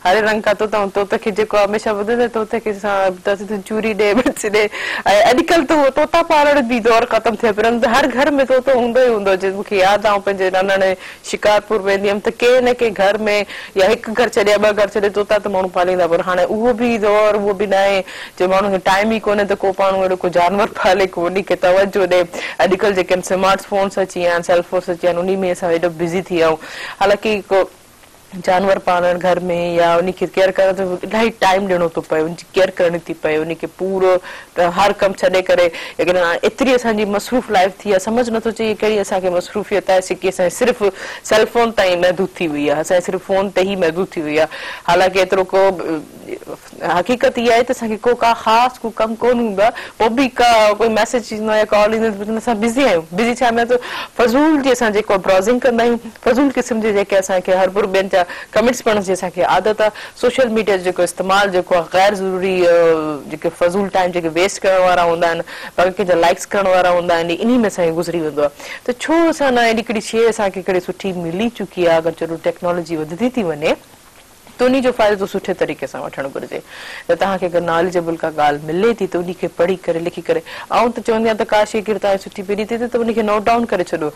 हरे रंग का तोता हूँ। तोते खे जेको हमेशा ॿुधंदे तोते खे सां चूरी ॾे मिर्च ॾे। ऐं अॼुकल्ह त उहो तोता पालण बि दौर ख़तमु थियो, पर हर घर में तोतो हूंदो ई हूंदो। जे मूंखे यादि आहे, पंहिंजे नानाणे शिकारपुर वेंदी हुयमि त कंहिं न कंहिं घर में या हिकु घर छॾे या ॿ घर छॾे तोता त माण्हू पालींदा, पर हाणे उहो बि दौर उहो बि न आहे जो माण्हू खे टाइम ई कोन्हे त को माण्हू अहिड़ो को जानवर पाले, को उन खे तवजो ॾे। अॼुकल्ह जेके आहिनि स्मार्ट फोन्स अची विया आहिनि, सेल फोन्स अची विया आहिनि, उन में असां एॾो बिज़ी थी विया आहियूं। हालांकि को जानवर पालण घर में या उन खे केयर करण त इलाही टाइम ॾियणो थो पए, उनजी केयर करणी थी पए, उन खे पूरो हर कमु छॾे करे। लेकिन एतिरी असांजी मसरूफ़ लाइफ थी आहे, सम्झ नथो अचे कहिड़ी असांखे मसरूफ़ियत आहे, की असां सिर्फ़ सेल फोन ताईं महदूद थी वई आहे, असांजी सिर्फ़ फोन ते ई महदूद थी वई आहे। हालांकि एतिरो को हक़ीक़त इहा आहे त असांखे को का ख़ासि को कमु कोन हूंदो आहे, पोइ बि का कोई मैसेज ईंदो आहे या कॉल ईंदो आहे, असां बिज़ी आहियूं। बिज़ी छा में त फज़ूल जी असां जेको ब्राउज़िंग कंदा आहियूं, फज़ूल क़िस्म जे जेके असांखे हर ॿियनि जा कमेंट्स पढ़ण जी असांखे आदत आहे। सोशल मीडिया जो जेको इस्तेमालु जेको आहे ग़ैर ज़रूरी जेके फज़ूल टाइम जेके वेस्ट करण वारा हूंदा आहिनि, बाक़ी कंहिंजा लाइक्स करण वारा हूंदा आहिनि, इन में असांखे गुज़री वेंदो आहे। त छो असां न अहिड़ी हिकिड़ी शइ असांखे हिकिड़ी सुठी मिली चुकी आहे, अगरि चलो टेक्नोलॉजी वधंदी थी वञे त उन जो फ़ाइदो सुठे तरीक़े सां वठणु घुरिजे। त तव्हांखे अगरि नॉलेजेबल का ॻाल्हि मिले थी त उन खे पढ़ी करे लिखी करे, ऐं त चवंदी आहियाँ त का शइ तव्हांखे सुठी मिली थी त उनखे नोट डाउन करे छॾियो,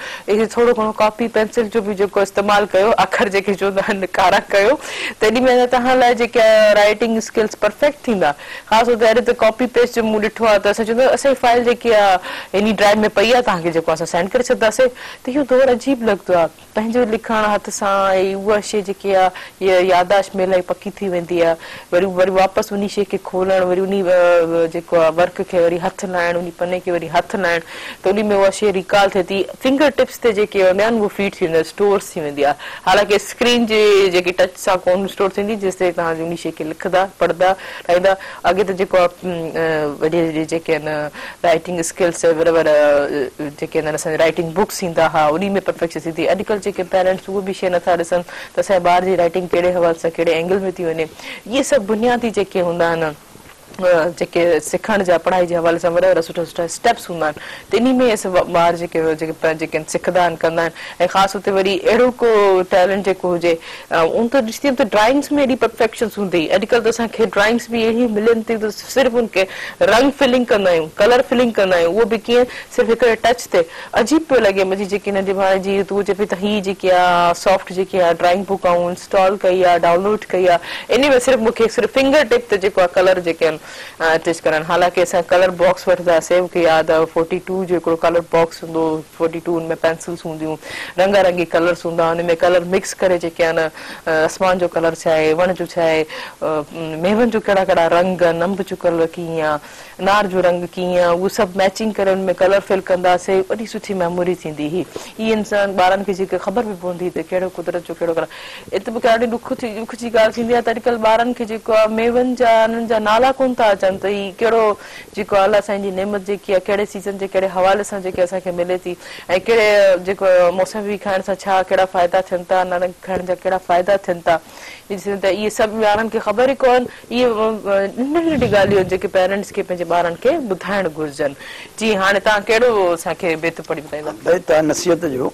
थोरो घणो कॉपी पेंसिल जो बि जेको इस्तेमालु कयो, अखर जेके चवंदा आहिनि कारा कयो, त एॾी महिल तव्हां लाइ जेके राइटिंग स्किल्स परफेक्ट थींदा। ख़ासि तौर ते अहिड़े त कॉपी पेस्ट जो मूं ॾिठो आहे त असां चवंदा असांजी फाइल जेकी आहे इन ड्राइव में पई आहे, तव्हांखे जेको असां सेंड करे छॾींदासीं। त इहो दौर अजीब लॻंदो आहे, पंहिंजो लिखणु हथ सां उहा शइ जेकी आहे इहा यादाश्त में इलाही पकी थी वेंदी आहे। वरी वरी वापसि उन शइ खे खोलणु, वरी उन जेको आहे वर्क खे वरी हथु लाइणु, उन पने खे वरी हथु लाइणु, त उन में उहा शइ रिकॉल थिए थी। फिंगर टिप्स ते जेके हूंदा आहिनि उहो फीड थी वेंदा, स्टोर थी वेंदी आहे। हालांकि स्क्रीन जे जेकी टच सां कोन स्टोर थींदी, जेसिताईं तव्हां उन शइ खे लिखंदा पढ़ंदा ठाहींदा। अॻे त जेको आहे वॾी वॾी जेके आहिनि राइटिंग स्किल्स वॾा वॾा जेके आहिनि असांजा राइटिंग बुक्स ईंदा हुआ, उन में परफेक्शन थींदी। अॼुकल्ह जेके पेरेंट्स उहो बि शइ नथा ॾिसनि त असांजे ॿार जी राइटिंग कहिड़े हवाले सां कहिड़े एंगल में थी वञे। इहे सभु बुनियादी जेके हूंदा आहिनि जेके सिखण जा पढ़ाई जे हवाले सां वॾा वॾा सुठा सुठा स्टेप्स हूंदा आहिनि, त इन में ॿार जेके जेके जेके सिखंदा आहिनि कंदा आहिनि। ऐं ख़ासि हुते वरी अहिड़ो को टैलेंट जेको हुजे, उन त ॾिसंदी हुयमि त ड्राइंग्स में एॾी परफेक्शन हूंदी हुई। अॼुकल्ह त असांखे ड्राइंग्स बि अहिड़ी मिलनि थियूं त सिर्फ़ु उनखे रंग फिलिंग कंदा आहियूं, कलर फिलिंग कंदा आहियूं, उहो बि कीअं सिर्फ़ु हिकिड़े टच ते। अजीब पियो लॻे मुंहिंजी जेकी नंढी भाणे तूं चए पई त हीअ जेकी आहे सॉफ्ट जेकी आहे ड्राइंग बुक ऐं इंस्टॉल कई आहे, डाउनलोड कई आहे, इन में सिर्फ़ु मूंखे सिर्फ़ु फिंगर टिप ते जेको आहे कलर जेके आहिनि टच करणु। हालांकि असां कलर बॉक्स वठंदासीं, मूंखे यादि आहे 42 जो हिकिड़ो कलर बॉक्स हूंदो, 42 हुन में पेंसिल्स हूंदियूं, रंगारंगी कलर्स हूंदा, हुन में कलर मिक्स करे जेके आहिनि आसमान जो कलर छा आहे, वण जो छा आहे, मेवनि जो कहिड़ा कहिड़ा रंग आहिनि, अंब जो कलर कीअं आहे, अनार जो रंग कीअं आहे, उहो सभु मैचिंग करे हुन में कलर फिल कंदासीं। वॾी सुठी मेमोरी थींदी हुई। इहा इंसान ॿारनि खे जेके ख़बर बि पवंदी त कहिड़ो कुदरत जो कहिड़ो कलर। हिते मूंखे ॾाढी ॾुख जी ॻाल्हि थींदी आहे त अॼुकल्ह ॿारनि खे जेको आहे मेवनि जा उन्हनि जा नाला कोन था अचनि, त हीउ कहिड़ो जेको अलाह साईं जी नेमत जेकी आहे कहिड़े सीज़न जे कहिड़े हवाले सां जेके असांखे मिले थी ऐं कहिड़े जेको मौसमी खाइण सां छा कहिड़ा फ़ाइदा थियनि था, नारंग खाइण जा कहिड़ा फ़ाइदा थियनि था, त इहे सभु ॿारनि खे ख़बर ई कोन। इहे नंढी नंढी ॻाल्हियूं आहिनि जेके पेरेंट्स खे पंहिंजे ॿारनि खे ॿुधाइणु घुरिजनि। जी हाणे तव्हां कहिड़ो असांखे बैत पढ़ी ॿुधाईंदा? बैत आहे नसीहत जो,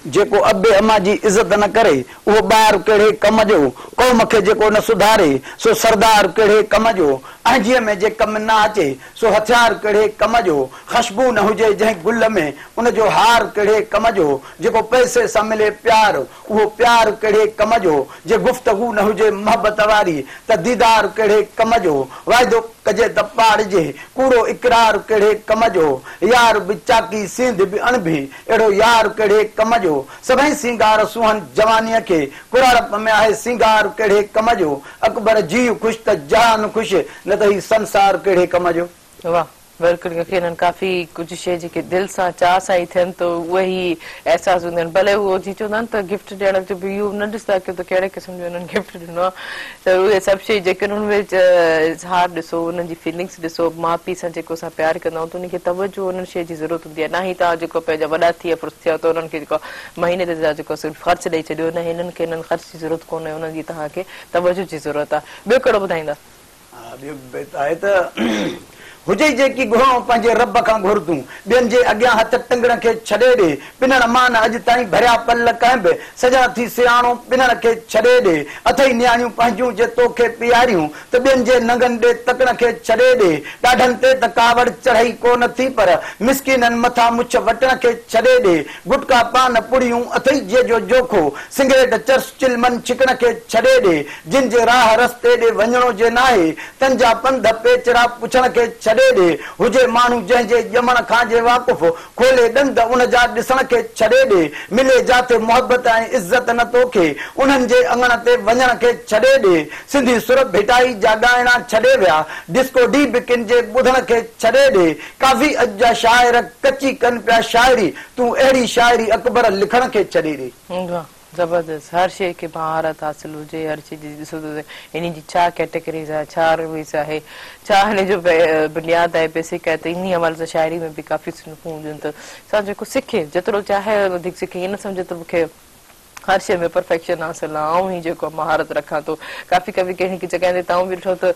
जेको अबे अम्मा जी इज़त न करे उहो ॿार कहिड़े कम जो, क़ौम खे जेको न सुधारे सो सरदार कहिड़े कम जो, अहजीअ में जे कमु न अचे सो हथियार कहिड़े कम जो, ख़ुशबू न हुजे जंहिं गुल में उनजो हार कहिड़े कम जो, जेको पैसे सां मिले प्यार उहो प्यार कहिड़े कम जो, जे गुफ़्तगू न हुजे मोहबत वारी त दीदार कहिड़े कम जो, वाइदो कजे त पाड़िजे कूड़ो इकरार कहिड़े कम जो, यार बि चाकी सिंध बि अणबी अहिड़ो यार कहिड़े कम जो, सभई सिंगार सुहन जवानीअ खे कुराड़प में आहे सिंगार कहिड़े कम जो, अकबर जीउ ख़ुशि त जहान ख़ुशि न त ही संसार कहिड़े कम जो। वाह, بلڪل يقينن ڪافي ڪجهه شيء جيڪي دل سان چاهه سان ئي ٿين ته اهي ئي احساس هوندا آهن ڀلي اهو جيئن چوندا آهن ته گفٽ ڏيڻ جو به اهو نه ڏسندا ڪيو ته ڪهڙي قسم جو انهن گفٽ ڏنو آهي ته اهي سڀ شيء جيڪي انهن ۾ اظهار ڏسو انهن جي فيلنگس ڏسو ماء پيء سان جيڪو اسان پيار ڪندا آهيون ته انهن کي توجه انهن شيء جي ضرورت هوندي آهي نه هي توهان جيڪو پنهنجا وڏا ٿي ويا فرصت ٿيا ته انهن کي جيڪو مهيني تي توهان جيڪو خرچ ڏئي ڇڏيو نه هنن کي انهن خرچ جي ضرورت ڪونهي انهن جي توهان کي توجه جي ضرورت آهي ٻيو ڪهڙو ٻڌائيندا؟ ها ٻيو به بيت آهي ته، هجئي جيڪي گهرڻو پنهنجي رب کان گهر تون، ٻين جي اڳيان هٿ ٽنگڻ کي ڇڏي ڏي، پنڻ مان نه اڄ تائين ڀريا پل ڪنهن به، سڄڻ ٿي سياڻو پنڻ کي ڇڏي ڏي، اٿئي نياڻيون پنهنجون جي توکي پياريون، ته ٻين جي ننگن ڏي تڪڻ کي ڇڏي ڏي، ڏاڍن تي ته ڪاوڙ چڙهئي ڪو نه ٿي پر، مسڪينن مٿان مڇ وٽڻ کي ڇڏي ڏي، گٽڪا پان پڙيون اٿئي جيء جو جوکو، سگريٽ چرس چلمن ڇڪڻ کي ڇڏي ڏي، جن جي راهه رستي ڏي وڃڻو جي ناهي، تن جا پنڌ پيچرا پڇڻ کي ڇڏي ڏي. هجي ماڻهو جنهن جي ڄمڻ کان جي واقف، کولي ڏند ان جا ڏسڻ کي ڇڏي ڏي. ملي جاٿي محبت ۽ عزت نه توکي، انهن جي اڱڻ تي وڃڻ کي ڇڏي ڏي. سنڌي سر ڀٽائي جا ڳائڻا ڇڏي ويا، ڊسڪو ڊي به ڪن جي ٻڌڻ کي ڇڏي ڏي. ڪافي اڄ جا شاعر ڪچي ڪن پيا شاعري، تون اهڙي شاعري اڪبر لکڻ کي ڇڏي ڏي. واهه زبردست هر شيء کي مهارت حاصل هجي هر شيء جي ڏسو ته انهي جي ڇا ڪيٽيگريز آهي ڇا رويز آهي ڇا هن جو بنياد آهي بيسڪ آهي ته انهي حوالي سان شاعري ۾ به ڪافي صنفون هونديون آهن ته انسان جيڪو سکي جيترو چاهي وڌيڪ سکي ائين نه سمجهي ته مون کي هر شيء ۾ پرفيڪشن حاصل آهي آئون ئي جيڪو مهارت رکان ٿو ڪافي ڪافي ڪنهن جڳهه تي ته آئون به ڏٺو ته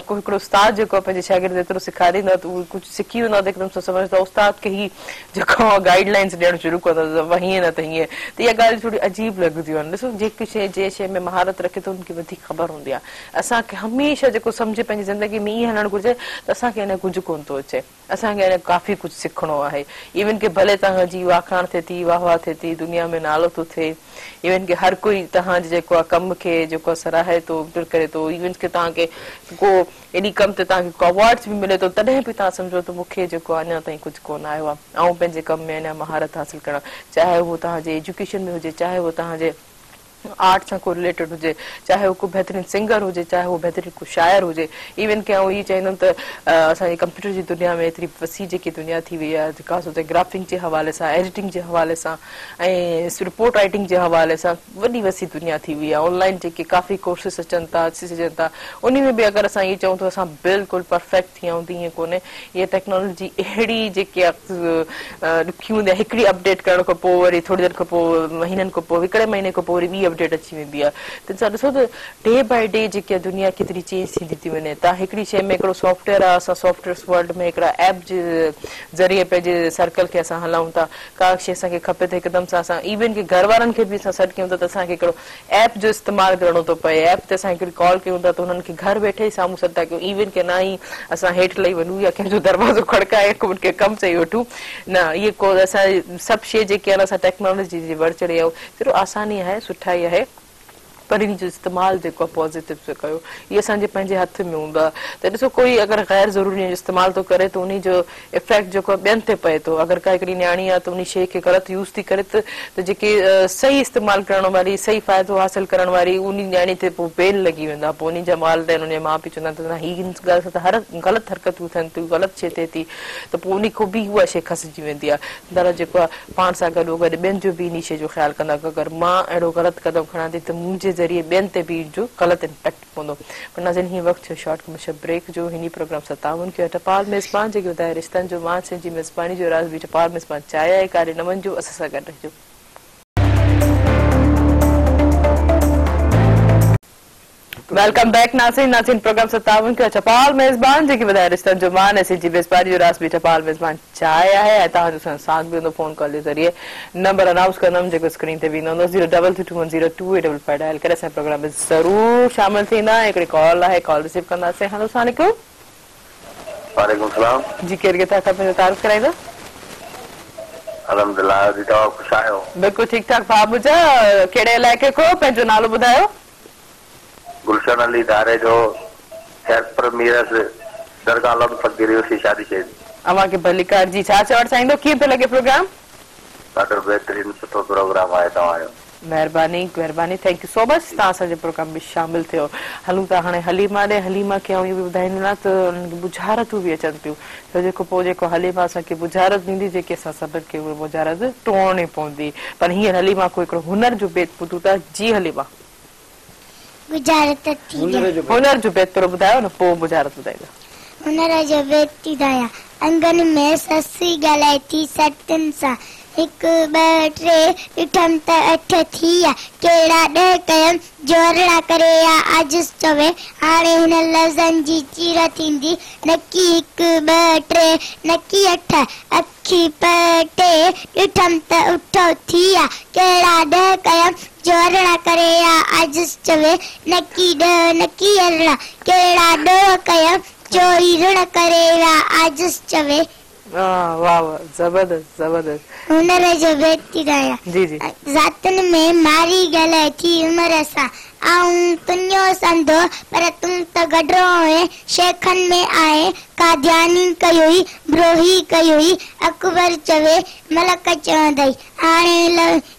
ڪو هڪڙو استاد جيڪو آهي پنهنجي شاگرد ايترو سيکاريندو آهي ته اهي ڪجهه سکي ويندو آهي ته هڪدم سان سمجهندو آهي استاد کي هي جيڪو آهي گائيڊ لائنس ڏيڻ شروع ڪندو آهي ته هيئن نه ته هيئن ته اها ڳالهه ٿوري عجيب لڳنديون آهن ڏسو جيڪي شيء جنهن شيء ۾ مهارت رکي ٿو ان کي وڌيڪ خبر هوندي آهي اسان کي هميشه جيڪو سمجهي پنهنجي زندگي ۾ ائين هلڻ گهرجي ته اسان کي اڃا ڪجهه ڪونه ٿو اچي اسان کي اڃا ڪافي ڪجهه سکڻو آهي ايون ڪي ڀلي توهان جي واکاڻ ٿئي ٿي واهه واهه ٿئي ٿي دنيا ۾ نالو ٿو ٿئي ايون ڪي هر ڪوئي توهان جي جيڪو آهي ڪم کي جيڪو آهي سراهي ٿو ڪري ٿو ايون ڪي توهان کي ڪو انهي ڪم تي توهان کي ڪو اوارڊس به ملي ٿو تڏهن به توهان سمجهو ته مون کي جيڪو آهي اڃا تائين ڪجهه ڪونه آيو آهي آئون پنهنجي ڪم ۾ اڃا مهارت حاصل ڪرڻ چاهي اهو توهان جي ايجوڪيشن ۾ هجي چاهي اهو توهان جي آرٽ سان ڪو رليٽيڊ هجي چاهي اهو ڪو بهترين سنگر هجي چاهي اهو بهترين ڪو شاعر هجي ايون ڪي آئون اهو چاهيندم ته اسان جي ڪمپيوٽر جي دنيا ۾ ايتري وسيع جيڪي دنيا ٿي وئي آهي خاص طور تي گرافنگ جي حوالي سان ايڊيٽنگ جي حوالي سان ۽ رپورٽ رائٽنگ جي حوالي سان وڏي وسيع دنيا ٿي وئي آهي آن لائن جيڪي ڪافي ڪورسز اچن ٿا اچي سگهجن ٿا انهي ۾ به اگر اسان ائين چئون ته اسان بلڪل پرفيڪٽ ٿي ويا آهيون ته ائين ڪونهي اها ٽيڪنالاجي اهڙي جيڪي ڏکي هوندي آهي هڪڙي اپڊيٽ ڪرڻ کان پوء وري ٿوري دير کان پوء مهينن کان پوء هڪڙي مهيني کان پوء وري ٻي اپڊيٽ اچي ويندي آهي ته انسان ڏسو ته ڊي بائي ڊي جيڪي دنيا ڪيتري چينج ٿيندي ٿي وڃي ته هڪڙي شيء ۾ هڪڙو سافٽ ويئر آهي اسان سافٽ ويئر ورلڊ ۾ هڪڙا ايپ جي ذريعي پنهنجي سرڪل کي اسان هلائون ٿا ڪا شيء اسان کي کپي ته هڪدم سان اسان ايون ڪي گهر وارن کي به اسان سڏ ڪيون ٿا ته اسان کي هڪڙو ايپ جو استعمال ڪرڻو ٿو پئي ايپ تي اسان هڪڙي ڪال ڪيون ٿا ته انهن کي گهر ويٺي ئي سامهون سڏ ٿا ڪيون ايون ڪي نه ئي اسان هيٺ لهي وڃون يا ڪنهن جو دروازو کڙڪائي ڪو ان کي ڪم چئي وٺون نه اهي ڪو اسان سڀ شيء جيڪي آهن اسان ٽيڪنالاجي جي ور چڙهي آهيون چلو آساني آهي سٺائي آهي پر ان جو استعمال جيڪو آهي پازيٽو سان ڪيو اهي اسان جي پنهنجي هٿ ۾ هوندو آهي ته ڏسو ڪوئي اگر غير ضروري ان جو استعمال ٿو ڪري ته انهي جو افيڪٽ جيڪو آهي ٻين تي پئي ٿو اگر ڪا هڪڙي نياڻي آهي ته انهي شيء کي غلط يوز ٿي ڪري ته ته جيڪي صحيح استعمال ڪرڻ واري صحيح فائدو حاصل ڪرڻ واري انهي نياڻي تي پوء بين لڳي ويندو آهي پوء انهي جا والدين انهي جا ماء پيء چوندا آهن ته نه هي هن ڳالهه سان ته هر غلط حرڪتون ٿين ٿيون غلط شيء ٿئي ٿي ته پوء انهي کان به اها شيء کسجي ويندي آهي دادا جيڪو آهي پاڻ سان گڏوگڏ ٻين جو به انهي شيء جو خيال ڪندا ڪيو اگر مان اهڙو غلط قدم کڻان ٿي ته منهنجي ذريعي ٻين تي به ان جو غلط امپيڪٽ پوندو پر ناظرين هي وقت ٿيو شارٽ ڪمرشل بريڪ جو هن پروگرام سان تعاون ڪيو آهي ٽپال ميزبان جيڪي ٻڌائي رشتن جو مان سنڌ جي ميزباني جو راز به ٽپال ميزبان چاهي آهي ڪاري نون جو اسان سان گڏ رهجو. Welcome back ناظرين ناظرين پروگرام سان تعاون ڪيو ٽپال ميزبان جيڪي وڌائي رشتن جو مان ۽ سنڌ جي ميزباني جو راز به ٽپال ميزبان چاهي آهي ۽ توهان جو سان ساٿ به هوندو فون ڪال جي ذريعي نمبر انائونس ڪندم جيڪو اسڪرين تي به ايندو هوندو zero double three two one zero two eight double five dial ڪري اسان جي پروگرام ۾ ضرور شامل ٿيندا ۽ هڪڙي ڪال آهي ڪال رسيو ڪنداسين هلو السلام عليڪم. وعليڪم السلام. جي ڪير ڪٿان کان پنهنجو تعارف ڪرائيندا. الحمدلله جي توهان خوش آهيو. بلڪل ٺيڪ ٺاڪ ڀاء منهنجا ڪهڙي علائقي کان پنهنجو نالو ٻڌايو. گلشن علي ڌاريجو خيرپور ميرس درگاهه لب فقير يوسي شادي شيد. اوهان کي ڀليڪار جي ڇا چوڻ چاهيندو ڪيئن پيو لڳي پروگرام. ڏاڍو بهترين سٺو پروگرام آهي توهان جو. مهرباني مهرباني thank you سو مچ توهان اسان جي پروگرام ۾ شامل ٿيو هلون ٿا هاڻي حليما ڏي حليما کي آئون اهو به ٻڌائيندي هلان ته انهن کي ڳجهارتون به اچن ٿيون ته جيڪو پوء جيڪو حليما اسان کي ڳجهارت ڏيندي جيڪي اسان سڀن کي اهي ڳجهارت ٽوڙڻي پوندي پر هينئر حليما کان هڪڙو هنر جو بيت ٻڌون ٿا جي حليما. ڳجهارت ٿي ڏيان. هنر جو بيت پهريون ٻڌايو نه پوء ڳجهارت ٻڌائيندا. هنر جو بيت ٿي ٻڌايان. اڱڻ ۾ سسئي ڳالهائي ٿي سرتين سان. هڪ، ٻه، ٽي، ڏٺم ته اٺ ٿي ويا. ڪهڙا ڏهه ڪيم، جو 18 ڪري ويا. عاجز چوي، هاڻي هنن لفظن جي چير ٿيندي. نڪي هڪ، ٻه، ٽي، نڪي اٺ. اکي پٽي ڏٺم ته اٺ ٿي ويا. ڪهڙا ڏهه ڪيم، جو 18 ڪري ويا. عاجز چوي، نڪي ڏهه، نڪي 18. ڪهڙا ڏوهه ڪيم، جو هي رڻ ڪري ويا. عاجز چوي. واه واه زبردست زبردست. هنر جو بيت ٿي ڳايان. جي جي. ذاتن ۾ مارئي ڳالهائي ٿي عمر سان. آئون تنيو سنڌو پر تون ته گڊرو هئين. شيخن ۾ آهين قادياني ڪيوئي بروهي ڪيوئي. اڪبر چوي ملڪ چوندئي. هاڻي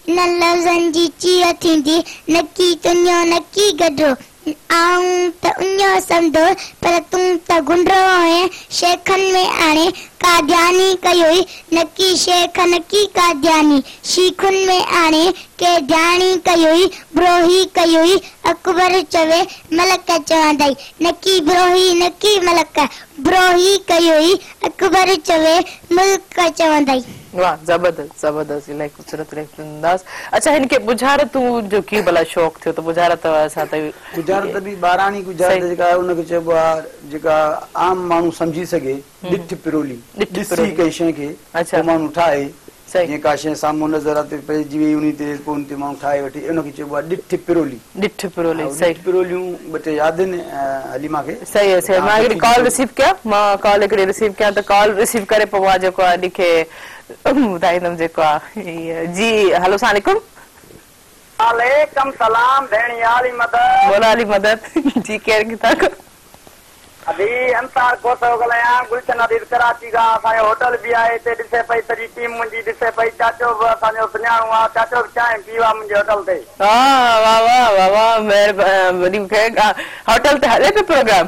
هنن لفظن جي چير ٿيندي. نڪي تنيو نڪي گڊرو. آئون ته اڃو سنڌو پر تون ته گڊرو هئين. شيخن ۾ آڻي قادياني ڪيوئي نڪي شيخ نڪي قادياني. شيخن ۾ آڻي قيدياڻي ڪيوئي بروهي ڪيوئي. اڪبر چوي ملڪ چوندئي. نڪي بروهي نڪي ملڪ بروهي ڪيوئي. اڪبر چوي ملڪ چوندئي. واه زبردست زبردست الاهي خوبصورت الاهي انداز اڇا هن کي ڳجهارتون جو ڪيئن ڀلا شوق ٿيو ته ڳجهارت اسان ته ڳجهارت به ٻاراڻي ڳجهارت جيڪا آهي ان کي چئبو آهي جيڪا عام ماڻهو سمجهي سگهي ڏٺ پرولي ڏسي ڪنهن شيء کي پوء ماڻهو ٺاهي جيئن ڪا شيء سامهون نظر اچي پئجي وئي انهي تي پوء ان تي ماڻهو ٺاهي وٺي ان کي چئبو آهي ڏٺ پرولي. ڏٺ پرولي صحيح. ڏٺ پروليون ٻه ٽي ياد آهن حليما کي. صحيح آهي صحيح مان هڪڙي ڪال رسيو ڪيان مان ڪال هڪڙي رسيو ڪيان ته ڪال رسيو ڪري پوء مان جيڪو آهي ان کي ٻڌائيندم جيڪو آهي جي هلو سلام عليڪم. وعليڪم سلام ڀيڻ يا علي مدد. مولا علي مدد جي ڪير ڪٿان کان. ادي انصار کوسو ڳالهايان گلشن حديد ڪراچي کان اسان جو هوٽل به آهي هتي ڏسي پئي سڄي ٽيم منهنجي ڏسي پئي چاچو به اسان جو سڃاڻو آ چاچو به چانهه پي ويو آ منهنجي هوٽل تي. واه واه واه واه واه مهرباني هوٽل تي هلي پيو پروگرام.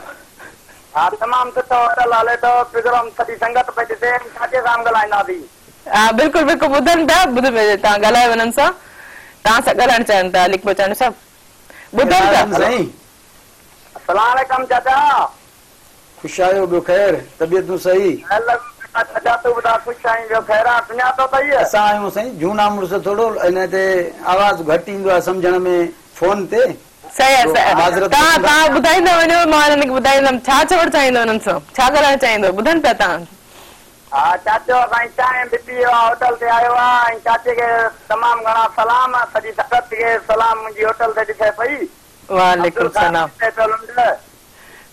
ها تمام سٺو هوٽل هلي ٿو پروگرام سڄي سنگت پئي ڏسي ۽ چاچي سان به ڳالهائينداسين. ها بلڪل بلڪل ٻڌن پيا ٻڌ توهان ڳالهايو انهن سان توهان سان ڳالهائڻ چاهين ٿا علي اڪبر چانڊيو صاحب ٻڌن پيا. سائين السلام عليڪم چاچا. خوش آهيو ٻيو خير طبيعتون صحيح. چاچا تون ٻڌاء خوش آهين ٻيو خير آ سڃاتو اٿئي. اسان آهيون سائين جهونا مڙس ٿورو ان تي آواز گهٽ ايندو آهي سمجهڻ ۾ فون تي. صحيح آهي صحيح آهي توهان توهان ٻڌائيندا وڃو مان انهن کي ٻڌائيندم ڇا چوڻ چاهيندو انهن سان ڇا ڳالهائڻ چاهيندو ٻڌن پيا توهان. ها چاچو اسان جي چانهه به پي ويو آ هوٽل تي آيو آ ۽ چاچي کي تمام گهڻا سلام سڄي سنگت کي سلام منهنجي هوٽل تي ڏسي پئي. وعليڪم السلام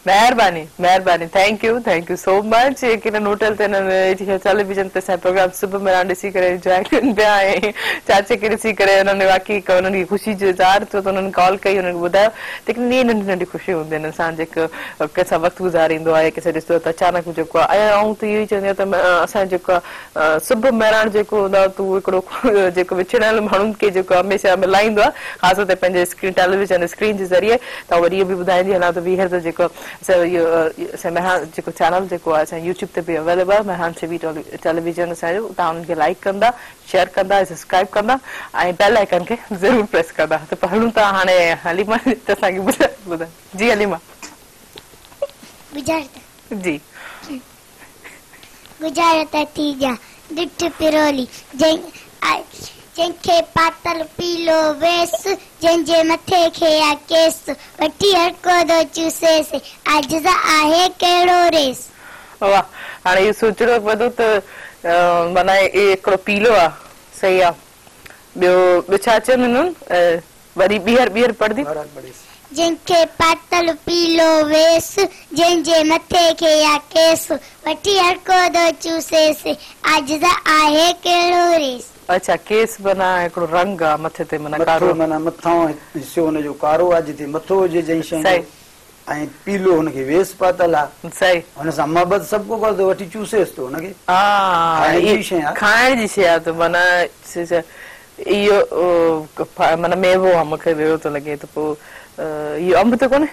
مهرباني مهرباني thank you thank you so much يقينن هوٽل تي انهن ٽيليويزن تي اسان جو پروگرام صبح مهراڻ ڏسي ڪري انجواء ڪن پيا ۽ چاچي کي ڏسي ڪري انهن واقعي هڪ انهن کي خوشي جو اظهار ٿيو ته انهن ڪال ڪئي انهن کي ٻڌايو ليڪن اهي ننڍي ننڍي خوشيون هونديون آهن انسان جيڪو ڪنهن سان وقت گذاريندو آهي ڪنهن سان ڏسندو آهي ته اچانڪ جيڪو آهي ۽ آئون ته اهو ئي چوندي آهيان ته اسان جيڪو آهي صبح مهراڻ جيڪو هوندو آهي ته اهو هڪڙو جيڪو وڇڙيل ماڻهن کي جيڪو هميشه ملائيندو آهي خاص طور تي پنهنجي اسڪرين ٽيليويزن اسڪرين جي ذريعي ته وري اهو به ٻڌائيندي هلان ته ٻيهر ته جيڪو اسان جو اهو اسان مهراڻ جيڪو چينل جيڪو آهي اسان يوٽيوب تي به اويليبل آهي مهراڻ ٽي وي ٽيليويزن اسان جو توهان ان کي لائيڪ ڪندا شيئر ڪندا ۽ سبسڪرائيب ڪندا ۽ بيل آئيڪن کي ضرور پريس ڪندا ته پوء هلون ٿا هاڻي حليمه ته اسان کي ٻڌائي جي حليمه. ڳجهارت. جي. ڳجهارت ٿي ڏيان ڏٺ پرولي جنهن کي پاتل پيلو ويس جنهن جي مٿي کي آ ڪيس وٺي هر ڪو ٿو چوسيس عاجز آهي ڪهڙو ريس. واه هاڻي اهو سوچڻو پوندو ته معنيٰ اهي هڪڙو پيلو آ صحيح آ ٻيو ٻيو ڇا چون هنن وري ٻيهر ٻيهر پڙهندي. جنهن کي پاتل پيلو ويس، جنهن جي مٿي کي آ ڪيس، وٺي هر ڪو ٿو چوسيس، عاجز آهي ڪهڙو ريس. اڇا ڪيس معنيٰ هڪڙو رنگ آ مٿي تي معنيٰ ڪارو. مٿو معنيٰ مٿان حصو هن جو ڪارو آ جتي مٿو هجي جنهن شيء جو ۽ پيلو هن کي ويس پاتل آ. صحيح. هن سان محبت سڀ ڪو ڪري ٿو وٺي چوسيس ٿو هن کي. کائڻ جي شيء آ. کائڻ جي شيء آ ته معنيٰ. اهو معنيٰ ميوو آ مون کي اهڙو ٿو لڳي ته پوء اهو انب ته ڪونهي؟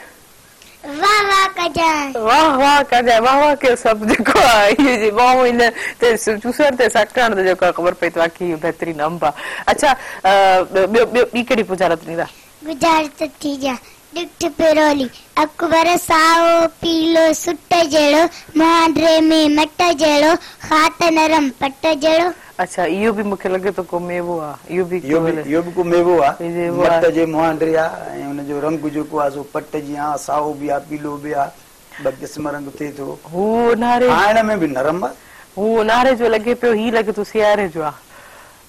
واه واه ڪجانء. واه واه ڪجانء واه واه ڪيو سڀ جيڪو آ اهو جي ٻانهون هن تي چوسڻ تي سڪڻ تي جيڪو آ خبر پئي ته واقعي اهو بهترين انب آ اڇا ٻيو ٻيو ٻي ڪهڙي ڳجهارت ڏيندا؟ ڳجهارت ٿي ڏيان ڏٺ پرولي اڪبر سائو پيلو سٽ جهڙو مهانڊي ۾ مٽ جهڙو کاء ته نرم پٽ جهڙو. اڇا اهو به مونکي لڳي ٿو ڪو ميوو آ اهو به اهو به اهو به ڪو ميوو آ مٽ جي مهانڊي آ ۽ ان جو رنگ جيڪو آ سو پٽ جيان آ سائو به آ پيلو به آ ٻه قسم رنگ ٿئي ٿو هو اونهاري کائڻ ۾ به نرم آ. هو اونهاري جو لڳي پيو هي لڳي ٿو سياري جو آ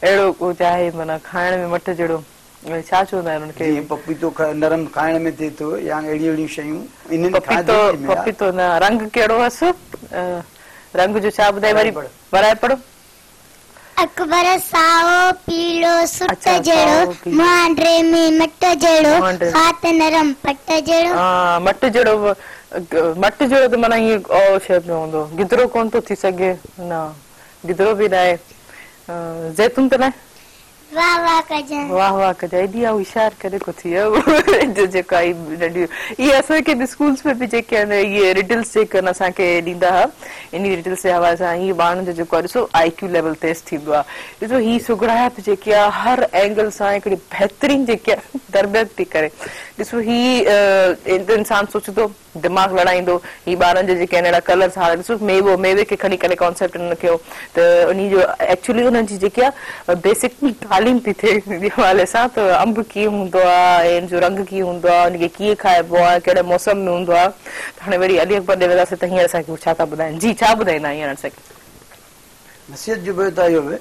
اهڙو ڪو چاهي معنيٰ کائڻ ۾ مٽ جهڙو ڇا چوندا آهن ان کي. جيئن پپيتو نرم کائڻ ۾ ٿئي ٿو يا اهڙيون اهڙيون شيون انهن پپيتو کاڌي ۾ آ. پپيتو نه رنگ ڪهڙو هئس رنگ جو ڇا ٻڌائي وري ورائي پڙهو. اڪبر سائو پيلو سٽ اڇا جهڙو سائو پيلو. مهانڊي ۾ مٽ جهڙو مهانڊي. کاء ته نرم پٽ جهڙو. ها مٽ جهڙو مٽ جهڙو ته معنيٰ ائين او شيپ ۾ هوندو گدرو ڪونه ٿو ٿي سگهي نه گدرو به ناهي زيتون ته ناهي. واه واه ڪجانء. واه واه ڪجانء ايڏي آ هوشيار ڪڏهن ڪو ٿي آ جو جيڪو آئي ننڍي اهي اسان کي به اسڪولس ۾ به جيڪي آهن اهي رڊلس جيڪي آهن اسان کي ڏيندا ها انهي رڊلس جي حوالي سان هي ٻارن جو جيڪو آ ڏسو آئي ڪيو ليول تيز ٿيندو آ ڏسو هي سگهڙائپ جيڪي آ هر اينگل سان هڪڙي بهترين جيڪي آ تربيت ٿي ڪري ڏسو هي انسان سوچندو دماغ لڙائيندو هي ٻارن جا جيڪي آهن اهڙا ڪلرز هاڻي ڏسو ميوو ميوي کي کڻي ڪري ڪانسيپٽ انهن کي ته انهي جو ايڪچولي انهن جي جيڪي آهي بيسڪ تعليم ٿي ٿئي ان جي حوالي سان ته انب ڪيئن هوندو آهي ۽ ان جو رنگ ڪيئن هوندو آهي ان کي ڪيئن کائبو آهي ڪهڙي موسم ۾ هوندو آهي ته هاڻي وري علي اڪبر ڏي وينداسين ته هينئر اسان کي هو ڇا ٿا ٻڌائين جي ڇا ٻڌائيندا هينئر اسان کي. نصيحت جو بيت آهي اهو به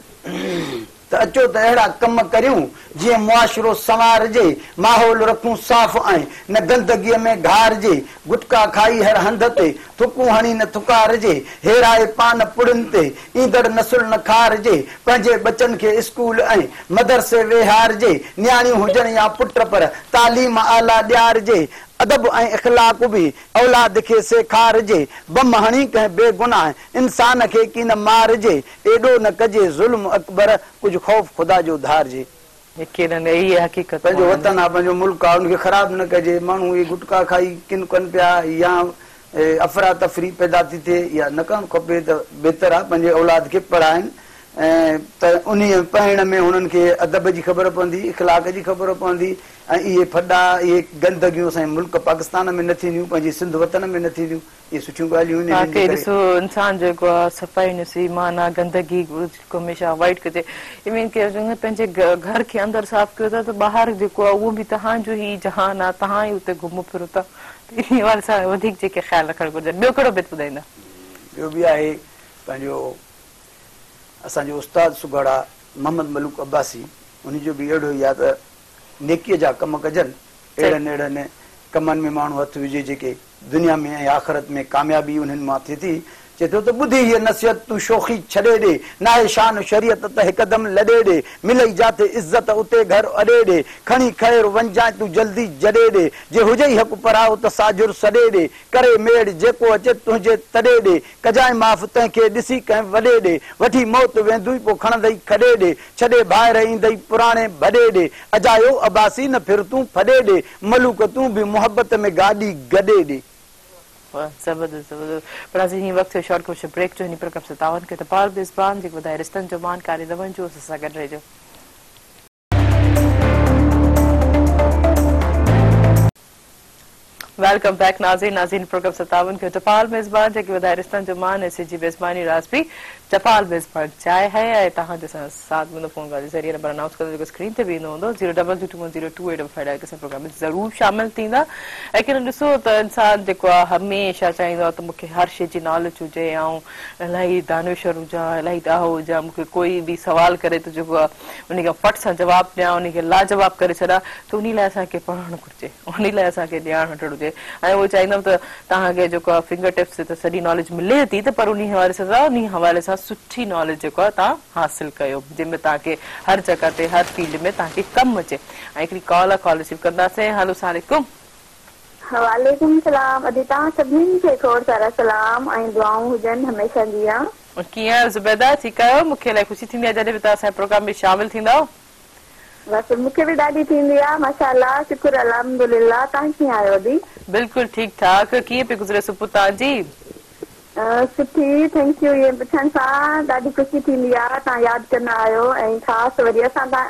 ته اچو ته اهڙا ڪم ڪريون جيئن معاشرو سنوارجي، ماحول رکون صاف ۽ نه گندگيء ۾ گهارجي، گٽڪا کائي هر هنڌ تي ٿڪون هڻي نه ٿڪارجي، هيرائي پان پڙين تي ايندڙ نسل نه کارجي، پنهنجي ٻچن کي اسڪول ۽ مدرسي ويهارجي، نياڻيون هجن يا پٽ پر تعليم اعليٰ ڏيارجي، ادب ۽ اخلاق به اولاد کي سيکارجي، بم هڻي ڪنهن بيگناهه انسان کي ڪين مارجي، ايڏو نه ڪجي ظلم اڪبر، ڪجهه خوف خدا جو ڌارجي. يقينن اهي حقيقتون پنهنجو آهن. وطن آ، پنهنجو ملڪ آ، ان کي خراب نه ڪجي، ماڻهو اهي گٽڪا کائي ڪن ڪن پيا يا افراتفري پيدا ٿي ٿئي، اها نه ڪرڻ کپي ته بهتر آ پنهنجي اولاد کي پڙهائن ته انهيء پڙهڻ ۾ هنن کي ادب جي خبر پوندي، اخلاق جي خبر پوندي ۽ اهي ڦڏا، اهي گندگيون اسان جي ملڪ پاڪستان ۾ نه ٿينديون، پنهنجي سنڌ وطن ۾ نه ٿينديون. اهي سٺيون ڳالهيون آهن انهن جي واقعي ڪري. ڏسو انسان جيڪو آ صفائي نصف ايمان آ گندگي کي هميشه اوائڊ ڪجي ايون ڪي پنهنجي گهر کي اندر صاف ڪيو ٿا ته ٻاهر جيڪو آ اهو به توهان جو ئي جهان آ توهان ئي اتي گهمو ڦرو ٿا ته انهي حوالي سان وڌيڪ جيڪي خيال رکڻ گهرجن ٻيو ڪهڙو بيت ٻڌائيندا. ٻيو به آهي پنهنجو اسان جو استاد سگهڙ آ محمد ملوڪ عباسي انهي جو به اهڙو ئي آ ته نيڪيء جا ڪم ڪجن اهڙن اهڙن ڪمن ۾ ماڻهو هٿ وجهي جيڪي دنيا ۾ ۽ آخرت ۾ ڪاميابي انهن مان ٿئي ٿي. چئي ٿو ته ٻڌي هيء نصيحت تون شوخي ڇڏي ڏي، ناهي شان شريعت ته هڪدم لڏي ڏي، ملئي جاٿي عزت اتي گهر اڏي ڏي، کڻي خير وڃجانء تون جلدي جڏي ڏي، جي هجئي حق پرائو ته ساجهر سڏي ڏي، ڪري ميڙ جيڪو اچي تنهنجي تڏي ڏي، ڪجانء معاف تنهن کي ڏسي ڪنهن وڏي ڏي، وٺي موت ويندوئي پوء کڻندئي کڏي ڏي، ڇڏي ڀائر ايندئي پراڻي ڀڏي ڏي، اجايو عباسي نه ڦر تون ڦڏي ڏي، ملوڪ تون به محبت ۾ گاڏي گڏي ڏي. واھ زبردست زبردست پر ناظرين هي وقت ٿيو شارٽ ڪمرشل بريڪ جو هن پروگرام سان تعاون ڪيو ٽپال ميزبان جيڪو وڌائي رشتن جو مان ڪاري رون جو اسان سان گڏ رهجو. Welcome back ناظرين ناظرين پروگرام سان تعاون ڪيو ٽپال ميزبان جيڪي وڌائي رشتن جو مان ۽ جي ميزباني رازبي ٽپال ميزبان چاهه هي ۽ توهان جو سان ساٿ ملندو فون ڪال جي ذريعي نمبر انائونس ڪندو جيڪو اسڪرين تي به ايندو هوندو zero double two two one zero two eight double five dial ڪري پروگرام ۾ ضرور شامل ٿيندا ۽ ڪنهن ڏسو ته انسان جيڪو آهي هميشه چاهيندو آهي ته مون کي هر شي جي ناليج هجي آئون الاهي دانشور هجان الاهي ڏاهو هجان مون کي ڪوئي به سوال ڪري ته جيڪو آهي انهي کي فٽ سان جواب ڏيان انهي کي لاجواب ڪري ڇڏان ته انهي لاء اسان کي پڙهڻ گهرجي انهي لاء اسان کي ڄاڻ هجڻ گهرجي ۽ اهو چاهيندم ته توهان کي جيڪو آهي فنگر ٽپس تي ته سڄي ناليج ملي ٿي ته پر انهي حوالي سان انهي حوالي سان سٺي ناليج جيڪو آهي توهان حاصل ڪيو جنهن ۾ توهان کي هر جڳهه تي هر فيلڊ ۾ توهان کي ڪم اچي ۽ هڪڙي ڪال آهي ڪال رسيو ڪنداسين هلو السلام عليڪم. وعليڪم السلام ادي توهان سڀني کي کوڙ سارا سلام ۽ دعائون هجن هميشه جيان. ڪيئن آهيو زبيده ٺيڪ آهيو مون کي الاهي خوشي ٿيندي آهي جڏهن به توهان اسان جي پروگرام ۾ شامل ٿيندا آهيو. بس مونکي به ڏاڍي ٿيندي آ ماشاءالله شڪر الحمدلله توهان ڪيئن آهيو ادي. بلڪل ٺيڪ ٺاڪ ڪيئن پئي گذري صبح توهان جي. سٺي thank you ائين پڇڻ سان ڏاڍي خوشي ٿيندي آ توهان ياد ڪندا آهيو ۽ خاص وري اسان تان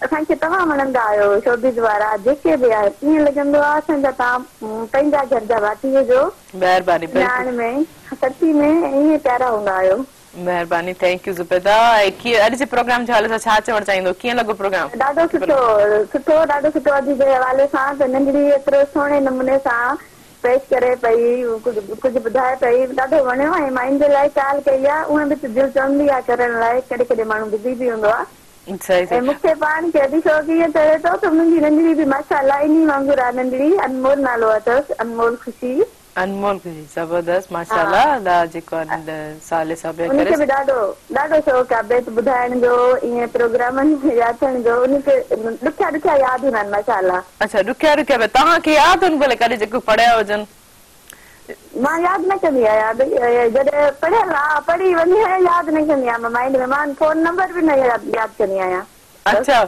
اسان کي توهان وڻندا آهيو شوبز وارا جيڪي به آهن ائين لڳندو آ اسان جا توهان پنهنجا گهر جا ڀاتي هجو مهرباني سڃاڻ ۾ سچي ۾ ائين پيارا هوندا آهيو. مهرباني thank you Zubaida ۽ ڪيئن اڄ جي پروگرام جي حوالي سان ڇا چوڻ چاهيندو ڪيئن لڳو پروگرام. ڏاڍو سٺو سٺو ڏاڍو سٺو اڄ جي حوالي سان ته ننڍڙي ايترو سهڻي نموني سان پيش ڪري پئي ڪجهه ڪجهه ٻڌائي پئي ڏاڍو وڻيو ۽ مان ان جي لاء ڪال ڪئي آ هونئن به ته دل چوندي آ ڪرڻ لاء ڪڏهن ڪڏهن ماڻهو بزي به هوندو آ صحيح ۽ صحيح. مون کي پاڻ کي اڄ شوق ائين چڙهي ٿو ته منهنجي ننڍڙي به ماشاءالله انهي وانگر آ ننڍڙي انمول نالو اٿس انمول خوشي. انمول خوشي زبردست ماشاءالله الله جيڪو صالح صحبت ان کي به ڏاڍو ڏاڍو شوق آ بيت ٻڌائڻ جو ائين پروگرامن ۾ اچڻ جو ان کي ڏکيا ڏکيا ياد هوندا آهن ماشاءالله. اڇا ڏکيا ڏکيا بيت توهان کي ياد هن ڀلي ڪڏهن جيڪو پڙهيا هجن. مان ياد نه ڪندي آهيان جڏهن پڙهيل آ پڙهي وڃي ياد نه ڪندي آهيان مان مائنڊ ۾ مان فون نمبر به نه ياد ڪندي آهيان. اڇا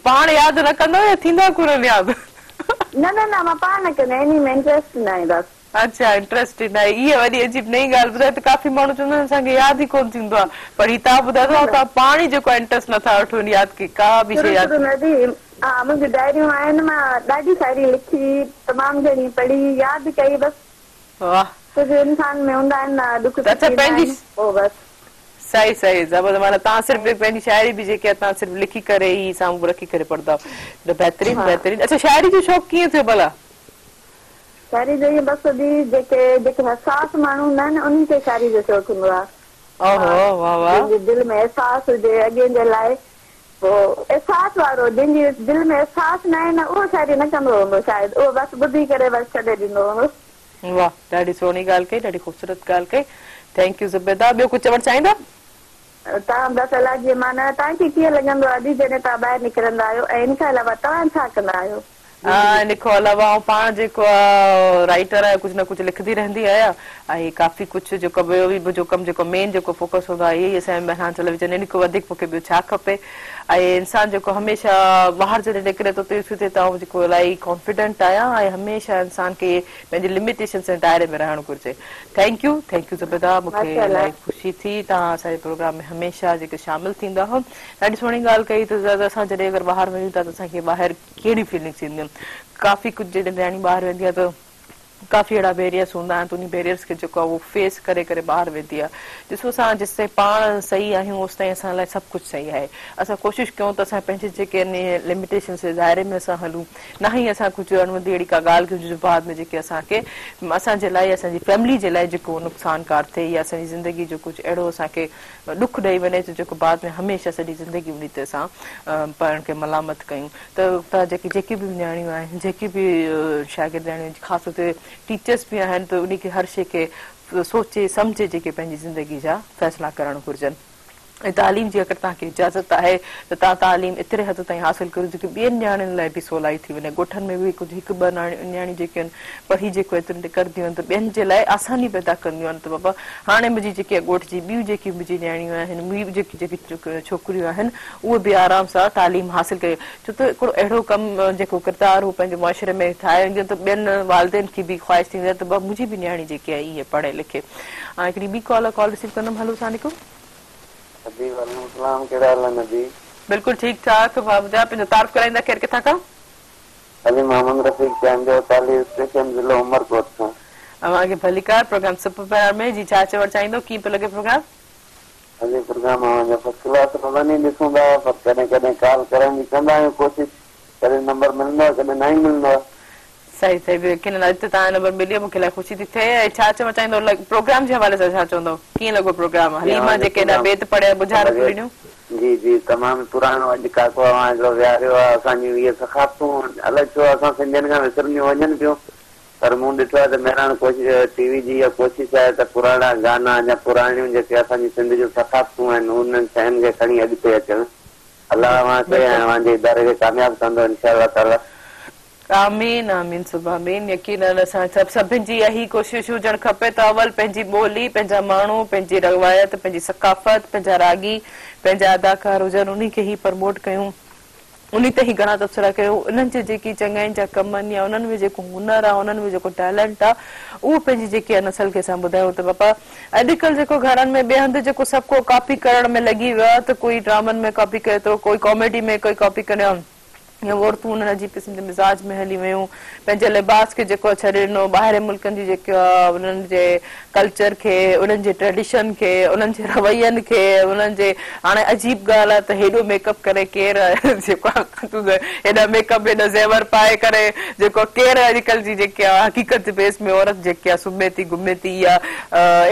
پاڻ ياد نه ڪندؤ يا ٿيندا ڪونهن ياد؟ نه نه نه مان پاڻ نه ڪندي آهيان انهي ۾ انٽريسٽ ناهي بس. اڇا انٽريسٽ ئي ناهي اها وڏي عجيب نئين ڳالهه ٻڌائي ته ڪافي ماڻهو چوندا آهن اسان کي ياد ئي ڪونه ٿيندو آهي پر هي توهان ٻڌايو ٿا توهان پاڻ ئي جيڪو آهي انٽريسٽ نٿا وٺو ان ياد کي ڪا به شروع شيء ياد شروع ۾ به ها منهنجون ڊائريون آهن مان ڏاڍي شاعري لکي تمام گهڻي پڙهي ياد ڪئي بس واه. ڪجهه انسان ۾ هوندا آهن نه ڏک ته اڇا سک ايندا پنهنجي آهن پوء بس. صحيح صحيح زبردست معنيٰ توهان صرف پنهنجي شاعري به جيڪي آهي توهان صرف لکي ڪري ئي سامهون رکي ڪري پڙهندا آهيو ته بهترين ها. بهترين اڇا شاعري جو شوق ڪيئن ٿيو ڀلا؟ شاعري جو ائين بس ادي جيڪي جيڪي حساس ماڻهو هوندا آهن نه انهن کي شاعري جو شوق هوندو آهي. اوهو واه واه. جنهن جي دل ۾ احساس هجي اڳين جي لاء پوء احساس وارو جنهن جي دل ۾ احساس ناهي نه اهو شاعري نه ڪندو هوندو شايد اهو بس ٻڌي ڪري بس ڇڏي ڏيندو هوندو. واه ڏاڍي سهڻي ڳالهه ڪئي ڏاڍي خوبصورت ڳالهه ڪئي thank you Zubaida ٻيو ڪجهه چوڻ چاهيندا؟ توهان بس الله جي امان توهان کي ڪيئن لڳندو آهي ادي جڏهن توهان ٻاهر نڪرندا آهيو ۽ ان کان علاوه توهان ڇا ڪندا آهيو؟ ان کان علاوه آئون پاڻ جيڪو آ رائيٽر آهيان ڪجهه نه ڪجهه لکندي رهندي آهيان ۽ ڪافي ڪجهه جيڪو ٻيو به منهنجو ڪم جيڪو مين جيڪو فوڪس هوندو آهي اهي ئي اسان جي مهراڻ ٽيليويزن ان کان وڌيڪ مونکي ٻيو ڇا کپي ۽ انسان جيڪو هميشه ٻاهر جڏهن نڪري ٿو ته اهو ٿئي ته آئون جيڪو الاهي ڪانفيڊنٽ آهيان ۽ هميشه انسان کي پنهنجي لميٽيشنس ۽ دائري ۾ رهڻ گهرجي thank you thank you Zubaida مونکي الاهي خوشي ٿي توهان اسان جي پروگرام ۾ هميشه جيڪي شامل ٿيندا آهيو ڏاڍي سهڻي ڳالهه ڪئي ته اسان جڏهن اگر ٻاهر وڃون ٿا ته اسان کي ٻاهر ڪهڙي فيلنگس اينديون آهن ڪافي ڪجهه جڏهن نياڻي ٻاهر ويندي آهي ته ڪافي اهڙا بيريئرس هوندا آهن ته انهي بيريئرس کي جيڪو آهي اهو فيس ڪري ڪري ٻاهر ويندي آهي ڏسو اسان جيستائين پاڻ صحيح آهيون اوستائين اسان لاء سڀ ڪجهه صحيح آهي اسان ڪوشش ڪيون ته اسان پنهنجي جيڪي انهي لميٽيشنس جي دائري ۾ اسان هلون نه ئي اسان ڪجهه اڻوندي اهڙي ڪا ڳالهه ڪيون جو بعد ۾ جيڪي اسان کي اسان جي لاء يا اسان جي فيملي جي لاء جيڪو نقصانڪار ٿئي يا اسان جي زندگي جو ڪجهه اهڙو اسان کي ڏک ڏئي وڃي ته جيڪو بعد ۾ هميشه سڄي زندگي انهي تي اسان پاڻ کي ملامت ڪيون ته توهان جيڪي جيڪي به نياڻيون آهن جيڪي به شاگردياڻيون خاص طور تي ٽيچرس به آهن ته انهي کي هر شي کي سوچي سمجهي جيڪي پنهنجي زندگي جا فيصلا ڪرڻ گهرجن ۽ تعليم جي اگر توهان کي اجازت آهي ته توهان تعليم ايتري حد تائين حاصل ڪريو جيڪي ٻين نياڻين لاء به سولائي ٿي وڃي ڳوٺن ۾ به ڪجهه هڪ ٻه نياڻيون جيڪي آهن پڙهي جيڪو ايترو نڪرنديون آهن ته ٻين جي لاء آساني پيدا ڪنديون آهن ته بابا هاڻي منهنجي جيڪي ڳوٺ جي ٻيون جيڪي منهنجي نياڻيون آهن ٻيون جيڪي جيڪي ڇوڪريون آهن اهي به آرام سان تعليم حاصل ڪري ڇو ته هڪڙو اهڙو ڪم جيڪو ڪردار هو پنهنجي معاشري ۾ ٺاهي وينديون آهن ته ٻين والدين کي به خواهش ٿيندي آهي ته بابا منهنجي به نياڻي جيڪي آهي ائين پڙهي لکي. هاڻي هڪڙي ٻي ڪال ڪال رسيو ڪندم هلو السلام عليڪم. جي وعليڪم السلام ڪهڙا حال آهن ادي. بلڪل ٺيڪ ٺاڪ ڀاء منهنجا پنهنجو تعارف ڪرائيندا ڪير ڪٿان کان. علي محمد رفيق چانڊيو تعليم اسٽيشن ضلعو عمرڪوٽ کان. اوهان کي ڀليڪار پروگرام سپ مهراڻ ۾ جي ڇا چوڻ چاهيندو ڪيئن پيو لڳي پروگرام. ادي پروگرام اوهان جو فرسٽ ڪلاس روزاني ڏسون ٿا پر ڪڏهن ڪڏهن ڪال ڪرڻ جي ڪندا آهيون ڪوشش ڪڏهن نمبر ملندو آهي ڪڏهن ناهي ملندو آهي. صحيح صحيح يقينن اڄ ته توهان جو نمبر ملي ويو مونکي الاهي خوشي ٿي ٿئي ۽ ڇا چوڻ چاهيندو پروگرام جي حوالي سان ڇا چوندو ڪيئن لڳو پروگرام جي حليما اوهان جو جيڪي ايڏا پروگرام بيت پڙهيا ٻجهارتون ڏنيون. جي جي تمام پراڻو اڄ ڪاڪو اوهان هڪڙو ويهاريو آهي اسان جون اهي ثقافتون الائي ڇو اسان سنڌين کان وسرنديون وڃن پيون پر مون ڏٺو آهي ته مهراڻ ڪوشش ٽي وي جي اها ڪوشش آهي ته پراڻا گانا يا پراڻيون جيڪي اسان جي سنڌ جون ثقافتون آهن انهن شين کي کڻي اڳتي اچڻ الله اوهان کي ۽ اوهان جي اداري کي ڪامياب ڪندو انشاء الله تعالي. آمين آمين ثم آمين يقينن اسان سڀ سڀن جي اها ئي ڪوشش هجڻ کپي ته اول پنهنجي ٻولي پنهنجا ماڻهو پنهنجي روايت پنهنجي ثقافت پنهنجا راڳي پنهنجا اداڪار هجن انهي کي ئي پرموٽ ڪيون انهي تي ئي گهڻا تبصرا ڪيو انهن جي جيڪي چڱاين جا ڪم آهن يا انهن ۾ جيڪو هنر آهي انهن ۾ جيڪو ٽيلنٽ آهي اهو پنهنجي جيڪي آهي نسل کي اسان ٻڌايون ته بابا اڄڪلهه جيڪو گهرن ۾ ٻئي هنڌ جيڪو سڀ ڪو ڪاپي ڪرڻ ۾ لڳي ويو آهي ته ڪوئي ڊرامن ۾ ڪاپي ڪري ٿو ڪوئي ڪاميڊي ۾ ڪوئي ڪاپي ڪري يا عورتون انهن عجيب قسم جي مزاج ۾ هلي ويون پنهنجي لباس کي جيڪو آهي ڇڏي ڏنو ٻاهرين ملڪن جي جيڪي انهن جي ڪلچر کي انهن جي ٽريڊيشن کي انهن جي روين کي انهن جي هاڻي عجيب ڳالهه آهي ته هيڏو ميڪ اپ ڪري ڪير جيڪو آهي هيڏا ميڪ اپ هيڏا زيور پائي ڪري جيڪو آهي ڪير اڄڪلهه جي جيڪي آهي حقيقت بيس ۾ عورت جيڪي آهي سمهي ٿي گهمي ٿي يا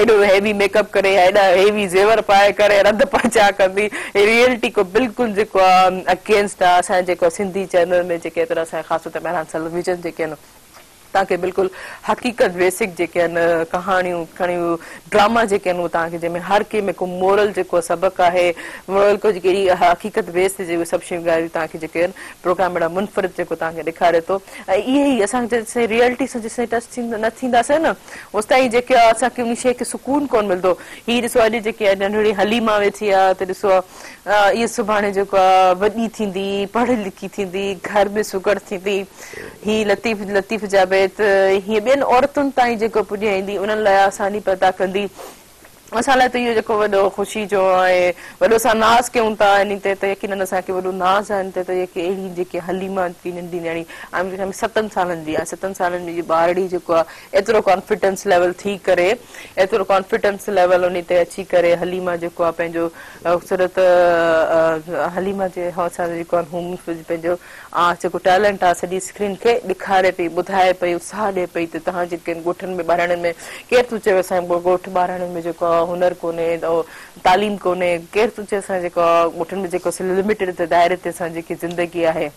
ايڏو هيوي ميڪ اپ ڪري يا ايڏا هيوي زيور پائي ڪري رڌ پچاء ڪندي هي ريئلٽي کان بلڪل جيڪو آ اگينسٽ آ اسان جي جيڪو سنڌي چينل ۾ جيڪي ايترا اسان خاص طور تي مهراڻ ٽيليويزن جيڪي آهن توهان کي بلڪل حقيقت بيسڪ جيڪي آهن ڪهاڻيون کڻي ڊراما جيڪي آهن اهي توهان کي جنهن ۾ هر ڪنهن ۾ ڪو مورل جيڪو سبق آهي مورل ڪو جيڪي حقيقت بيس تي جيڪي سڀ شيون ڳالهيون توهان کي جيڪي آهن پروگرام اهڙا منفرد جيڪو توهان کي ڏيکاري ٿو ۽ اهي ئي اسان جيستائين ريئلٽي سان جيستائين ٽچ ٿيندا نه ٿينداسين نه اوستائين جيڪي آهي اسان کي ان شيء کي سڪون ڪونه ملندو هي ڏسو اڄ جيڪي آهي ننڍڙي حليما ويٺي آ ته ڏسو اها سڀاڻي جيڪو آ وڏي ٿيندي پڙهي لکي ٿيندي گهر ۾ سگهڙ ٿيندي هي لطيف لطيف جا بيت هيئن ٻين عورتن تائين جيڪو پڄائيندي انهن لاء آساني پيدا ڪندي اسان لاء ته اهو جيڪو وڏو خوشي جو ۽ وڏو اسان ناز ڪيون ٿا انهي تي ته يقينن اسان کي وڏو ناز آهي ان تي ته جيڪي اهڙي جيڪي حليما ننڍي نياڻي آهي ستن سالن جي آهي ستن سالن جي ٻارڙي جيڪو آ ايترو ڪانفيڊنس ليول ٿي ڪري ايترو ڪانفيڊنس ليول انهي تي اچي ڪري حليما جيڪو آ پنهنجو خوبصورت حليما جي حوصله جيڪو آ هو پنهنجو آ جيڪو ٽيلنٽ آ سڄي اسڪرين کي ڏيکاري پئي ٻڌائي پئي اتساهه ڏي پئي ته توهان جيڪي ڳوٺن ۾ ٻهراڙين ۾ ڪير ٿو چوي اسان جي ڳوٺ ٻهراڙين ۾ جيڪو آ هنر ڪونهي تعليم ڪونهي ڪير ٿو چئي اسان جيڪو آ ڳوٺن ۾ جيڪو لميٽيڊ دائري تي اسان جيڪي زندگي آهي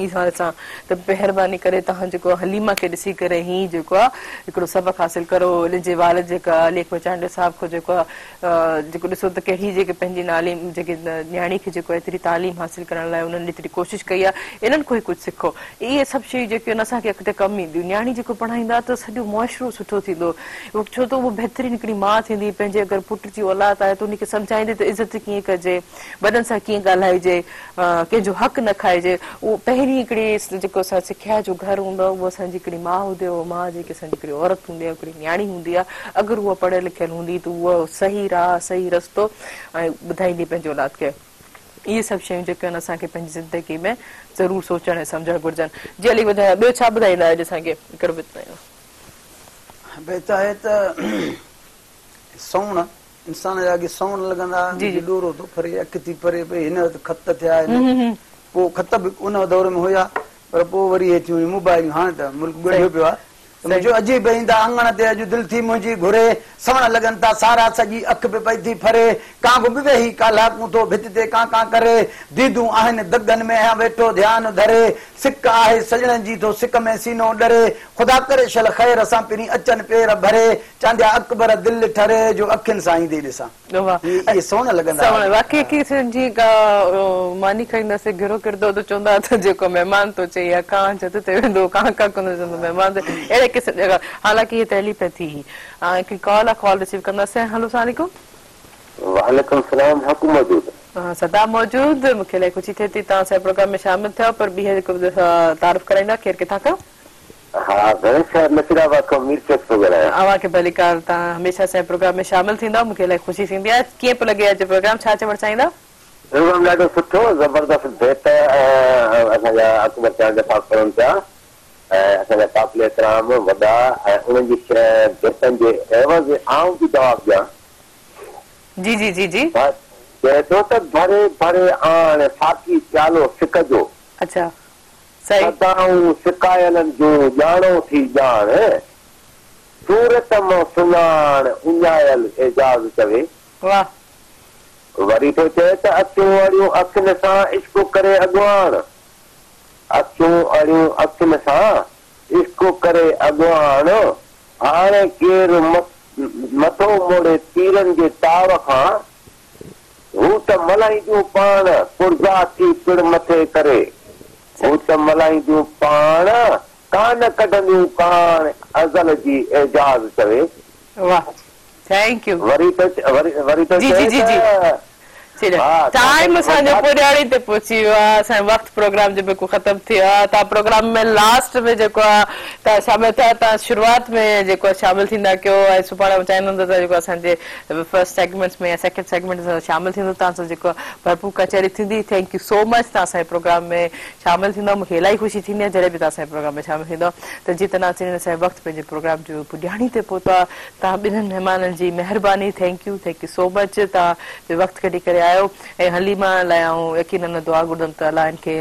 ان حوالي سان ته مهرباني ڪري توهان جيڪو حليما کي ڏسي ڪري هي جيڪو آ هڪڙو سبق حاصل ڪرو ان جي والد جيڪا علي اڪبر چانڊيو صاحب کان جيڪو آ جيڪو ڏسو ته ڪهڙي جيڪي پنهنجي نالي جيڪي نياڻي کي جيڪو ايتري تعليم حاصل ڪرڻ لاء انهن ايتري ڪوشش ڪئي آ انهن کان ئي ڪجهه سکو اهي سڀ شيون جيڪي آهن اسان کي اڳتي ڪم اينديون نياڻي جيڪو پڙهائيندا ته سڄو معاشرو سٺو ٿيندو ڇو ته اهو بهترين هڪڙي ماء ٿيندي پنهنجي اگر پٽ جي اولاد آهي ته ان کي سمجهائيندي ته عزت ڪيئن ڪجي وڏن سان ڪيئن ڳالهائجي ڪنهن جو حق نه کائجي. اهو پهرين هڪڙي جيڪو اسان سکيا جو گهر هوندو آهي اهو اسان جي هڪڙي ماء هوندي آهي اها ماء جيڪي اسان جي هڪڙي عورت هوندي آهي هڪڙي نياڻي هوندي آهي اگر اها پڙهيل لکيل هوندي ته اها صحيح راهه صحيح رستو ۽ ٻڌائيندي پنهنجي اولاد کي. اهي سڀ شيون جيڪيون آهن اسان کي پنهنجي زندگي ۾ ضرور سوچڻ ۽ سمجهڻ گهرجن. جي علي ٻڌايو ٻيو ڇا ٻڌائيندا اڄ اسان کي هڪڙو بيت ٻڌايو. بيت آهي ته سوڻ انسان جا اڳي سوڻ لڳندا ها، جي ڏورو ٿو ڦري، اک ٿي ڦري پئي، هن وقت خط ٿيا آهن، پوء خط به ان دور ۾ هيا، پر پوء وري اهي ٿيون موبائلون، هاڻي ته ملڪ ڳنڍيو پيو آهي. ته منهنجو عجيب ايندا اڱڻ تي اڄ دل ٿي منهنجي گهري، سوڻ لڳن ٿا سارا سڄي اک به پئي ٿي ڦري، ڪانگ به ويهي ڪالاڪون ٿو ڀت تي ڪان ڪان ڪري، ديدون آهن دڳن ۾ آهيان ويٺو ڌيان ڌري، سڪ آهي سڄڻن جي ٿو سڪ ۾ سينو ڏري، خدا ڪري شل خير سان پرين اچن پير ڀري، چانڊيا اڪبر دل ٺري جو اکين سان ايندي ڏسان. هي اهي سوڻ لڳندا سوڻ واقعي ڪي جي ڪا ماني کائينداسي گهرو ڪردو ته چوندا ته جيڪو مهمان ٿو اچي يا ڪانء ڇت تي ويندو ڪان ڪان ڪندو چوندو مهمان ته اهڙي قسم جا حالانڪه هي تحليف ٿي هئي هڪڙي ڪال آ ڪال رسيو ڪنداسين هلو السلام عليڪم. وعليڪم السلام حق موجود. سدا موجود مونکي الاهي خوشي ٿئي ٿي توهان اسان جي پروگرام ۾ شامل ٿيا پر ٻيهر هڪ دفعو تعارف ڪرائيندا ڪير ڪٿان کان. ها گڻيش صاحب نصير آباد کان مير شيخ ٿو ڳالهايان. اوهان کي ڀليڪار توهان هميشه اسان جي پروگرام ۾ شامل ٿيندا آهيو مون کي الاهي خوشي ٿيندي آهي ڪيئن پيو لڳي اڄ جو پروگرام ڇا چوڻ چاهيندا. پروگرام ڏاڍو سٺو زبردست بيت ۽ اسان جا اڪبر چانڊيا صاحب پڙهن پيا ۽ اسان جا قابل احترام وڏا ۽ انهن جي بيتن جي عيوض آئون به جواب ڏيان. جي جي جي جي. چئي ٿو ته ڀري ڀري آڻ ساقي پيالو سڪ جو. اڇا. سدائون سڪايلن جون ڄاڻو ٿي ڄاڻ، صورت مان سڃاڻ اڃايل اعجاز چوي. واھ. وري ٿو چئي ته اکيون اڙيون اکين سان عشق ڪري اڳواڻ، اکيون اڙيون اکين سان عشق ڪري اڳواڻ، هاڻي ڪير مٿو موڙي تيرن جي تاو کان، هو ته ملهائينديون پاڻ، پرزا ٿي پڙ مٿي ڪري. هو ته ملهائينديون پاڻ، ڪانه ڪڍنديون ڪاڻ، ازل جي اعجاز چوي. واھ thank you وري ٿو وري ٿو جي چئي جي جي ته جي ٺيڪ آهي ٽائيم اسان جو پڄاڻي تي پهچي ويو آهي اسان جو وقت پروگرام جو بلڪل ختم ٿي ويو آهي توهان پروگرام ۾ لاسٽ ۾ جيڪو آهي توهان شامل ٿيا توهان شروعات ۾ جيڪو آهي شامل ٿيندا ڪيو ۽ سڀاڻي آئون چاهيندم ته توهان جيڪو اسان جي فرسٽ سيگمينٽس ۾ يا سيڪنڊ سيگمينٽ ۾ شامل ٿيندو توهان سان جيڪو ڀرپور ڪچهري ٿيندي thank you سو مچ توهان اسان جي پروگرام ۾ شامل ٿيندؤ مون کي الاهي خوشي ٿيندي آهي جڏهن به توهان اسان جي پروگرام ۾ شامل ٿيندؤ ته جيئن ته ناظرين اسان جو وقت پنهنجي پروگرام جو پڄاڻي تي پهتو آهي توهان ٻنهن مهمانن جي مهرباني thank you thank you so much توهان جو وقت ڪڍي ڪري آيو ۽ حليمه لاء آئون يقينن دعا گهرندم ته الله هن کي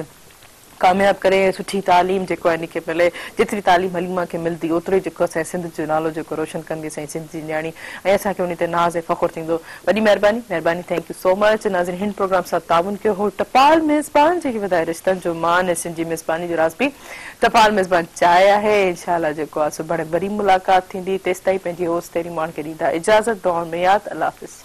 ڪامياب ڪري ۽ سٺي تعليم جيڪو آهي هن کي ملي جيتري تعليم حليمه کي ملندي اوترو ئي جيڪو اسان جي سنڌ جو نالو جيڪو روشن ڪندي اسان جي سنڌ جي نياڻي ۽ اسان کي انهي تي ناز ۽ فخر ٿيندو وڏي مهرباني مهرباني thank you سو مچ ناظرين هن پروگرام سان تعاون ڪيو هو ٽپال ميزبان جيڪي وڌائي رشتن جو مان ۽ سنڌ جي ميزباني جو راز به ٽپال ميزبان چانهه آهي انشاء الله جيڪو آهي سڀاڻي وري ملاقات ٿيندي تيستائين پنهنجي هوسٽ تيري ماڻ کي ڏيندا اجازت دعائن ۾ ياد الله حافظ.